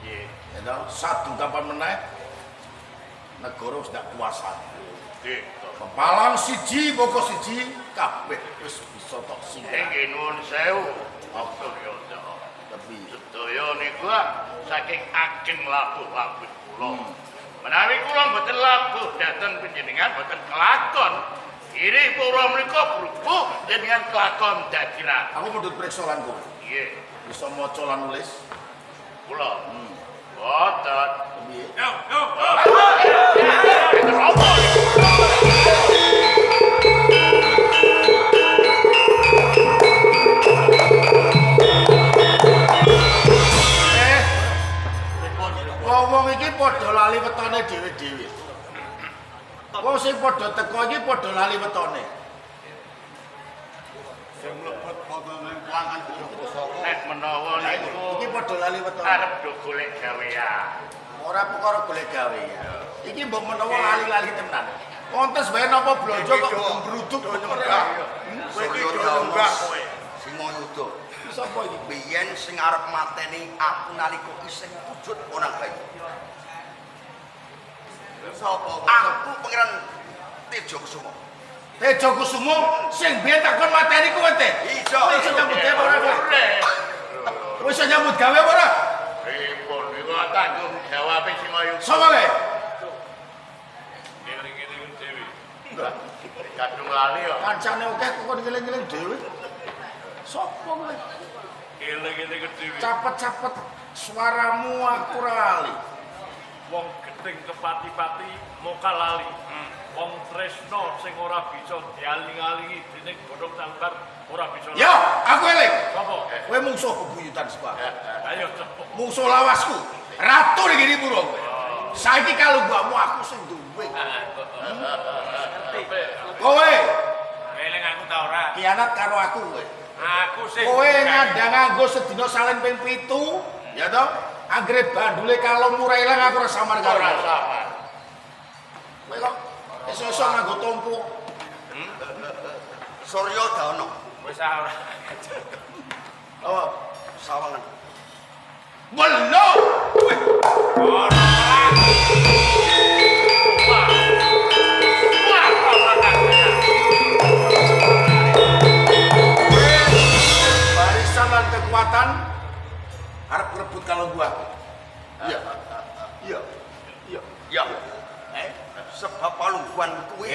Nggih. Ya toh, sadu kapan meneh negara wis ndak kuasa. Nggih. Pepalang siji moko siji kabeh wis bisa tok singkir. Nggih nuwun sewu. Suryada. Tapi Sedaya niku saking ageng labuh-labuh kula. Menawi kula mboten labuh dhateng panjenengan mboten kelakon. Giripura menika brubuh jenengan kelakon dadi ratu. aku mundhut priksa lan kowe. Nggih, Bisa maca lan nulis. kula. Mboten. Piye? Yo, yo. Apa niku? Eh. Wong-wong iki padha lali wetone dhewe-dhewe. Wong sing padha teko iki padha lali wetone. Sing mlebet wonten ing pelangan gunung pusaka. Nek menawa niku Iki padha lali wetone. arep do golek gawean. Ora perkara golek gawe ya. Iki mbok menawa lali-lali tenan. Kontes wae napa blonjo kok gembruduk Do nyembah. Kowe iki do nyembah kowe. Singoyuda. Sapa iki? Biyen sing arep mateni aku nalika isih wujud onang bayi. Sapa? Aku Pangeran Tejo Kusumo. Tejo Kusumo sing biyen takon mateni kowe Te. Iya. Kowe iso nyambut gawe ora kowe? Kowe iso nyambut gawe apa ora? Pripun niku tanggung jawab Singoyuda. Sapa kowe? Ngeling-eling dhewe. Kadung lali kok. Kancane akeh kok kon ngeling-eling dhewe. Sapa kowe? Eling-eling dhewe. Capet-capet suaramu aku ora lali. Wong geting kepati-pati moka lali. Wong tresno sing ora bisa dialing-alingi dening godhong sambar ora bisa. Yo, aku eling. Sapa? Kowe mungsuh bebuyutan sapa? Ayo sapa? Mungsuh lawasku. Ratu ning Giripura kowe. Saiki kalungguhmu aku sing duwe. Kowe Eling aku ta ora? kianat karo aku kowe. Aku sing Kowe ngandang nganggo sedina salen ping 7. Ya toh? Anggere bandule kalung murah ilang aku ora samar karo. Ora samar. Kowe kok iso-iso nganggo tompo. Surya Dana. Wis ora. Oh, sawangan. Welo. Ora. Wah. Wah, Barisan lan kekuatan arep ngerebut kalung gua. Iya. Iya. Iya. Ya. Sebab palungguan kuwi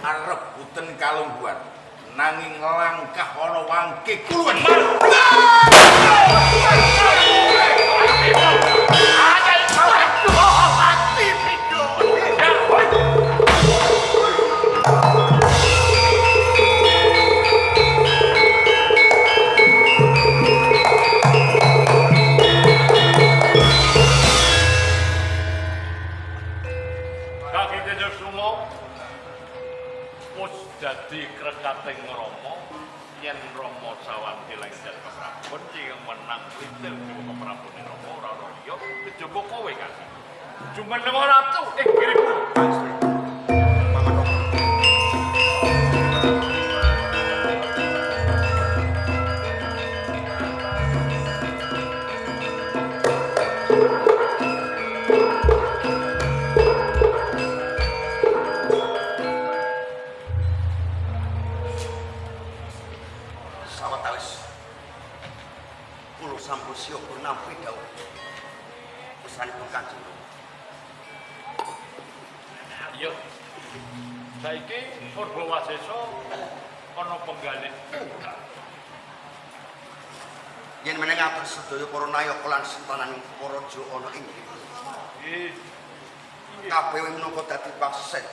arep buten kalungguan. Nanging langkah ana wangke kuluwen. Kaki Tejo Sumo wis dadi krekating Rama yen Rama sawanti lengser keprabon sing menang klitil dewa keprabone Rama ora ana liya kejaba kowe Kaki. Jumeneng ratu ing Giripura. Paman Rama. Sawetawis kula sampun siaga nampi dawuh pesanipun Kanjeng Rama. Iya. Saiki Purbawasesa ana penggalih. Yen meneng ngatur sedaya para nayaka lan sentananing para raja ana ing Giripura. Nggih. Kabeh minangka dadi paksen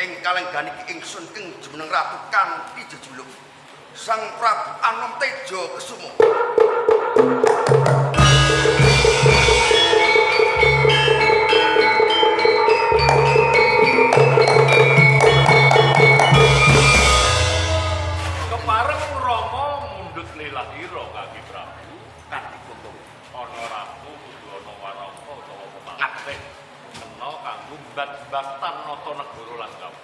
ing kalenggan iki ingsun ing jumeneng ratu kanthi jejuluk Sang Prabu Anom Tejo Kesumo. Kepareng Rama mundhut lelahira Kaki Prabu. Kanthi gonggo. Ana ratu kudu ana warangka utawa pepatih kena kanggo mbat-mbatan nata negara lan kawula.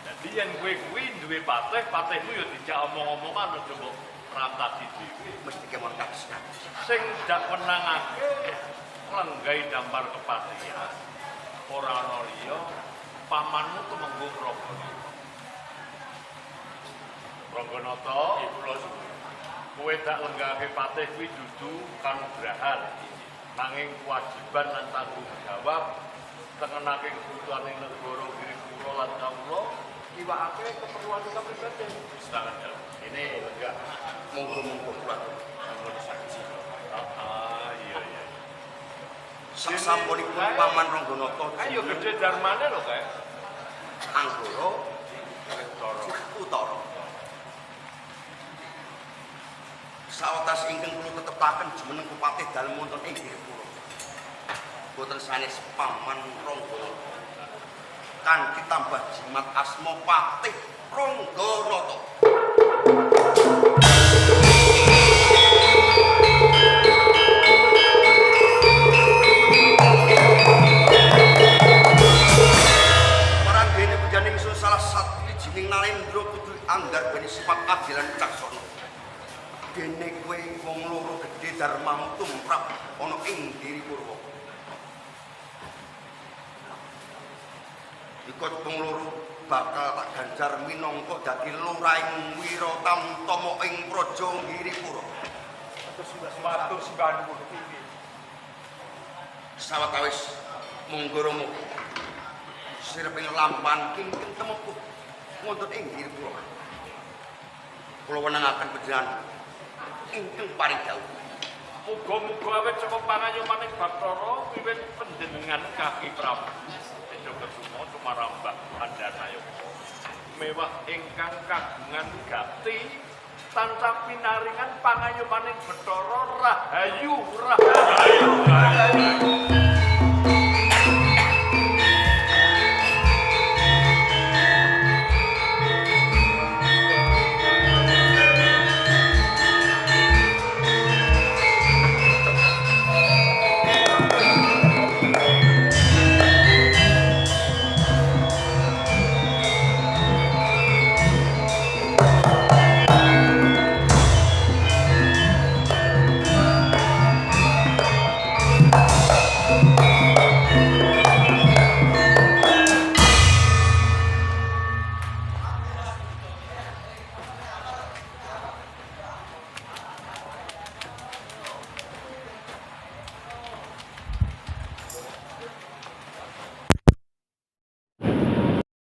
Dadi yen kowe kuwi duwe patih, patihmu ya dijak omong-omongan aja mbok rantasi dhewe. Mesti kemon kados. Sing dak menangake lenggahi dampar kepatihan ora ana liya pamanmu Tumenggung Rangganata. Rangganata, kula suwun. Kowe dak lenggahake patih kuwi dudu kanugrahan, nanging kewajiban lan tanggung jawab tengenake kebutuhaning negara Giripura lan kawula iwakake keperluan kapribaden. Silakan jalan. Ini lenggah. Monggo-monggo kula. Sampun saksi. Ah, iya iya. Sasampunipun Paman Rangganata Ayo gede darmane lho kae. Anggara Utara. Utara. Sawetas ingkang kula tetepaken jumeneng Kupatih dalem wonten ing Giripura. Boten sanes Paman Rangganata. Kanthi tambah jimat asma Patih Rangganata. Paranggene pujaning ingsun salah sawijining nalendra kudu anggarbani sifat adil lan wicaksana. Dene kowe wong loro gedhe darmamu tumrap ana ing Giripurwa. Ikut wong loro bakal tak ganjar minangka dadi lurahing Wiratamtama ing Praja Giripura. Matur sembah nuwun. Sawetawis monggo Rama sireping lampahan kingkeng temepuh wonten ing Giripura. Kula wenangaken panjenengan ingkang paring dawuh. Muga-muga awit saka pangayomaning Bathara wiwit panjenengan Kaki Prabu Tejo Kesumo sumarambah Andanayaka mewah ingkang kagungan gati tansah pinaringan pangayomaning Bathara rahayu rahayu.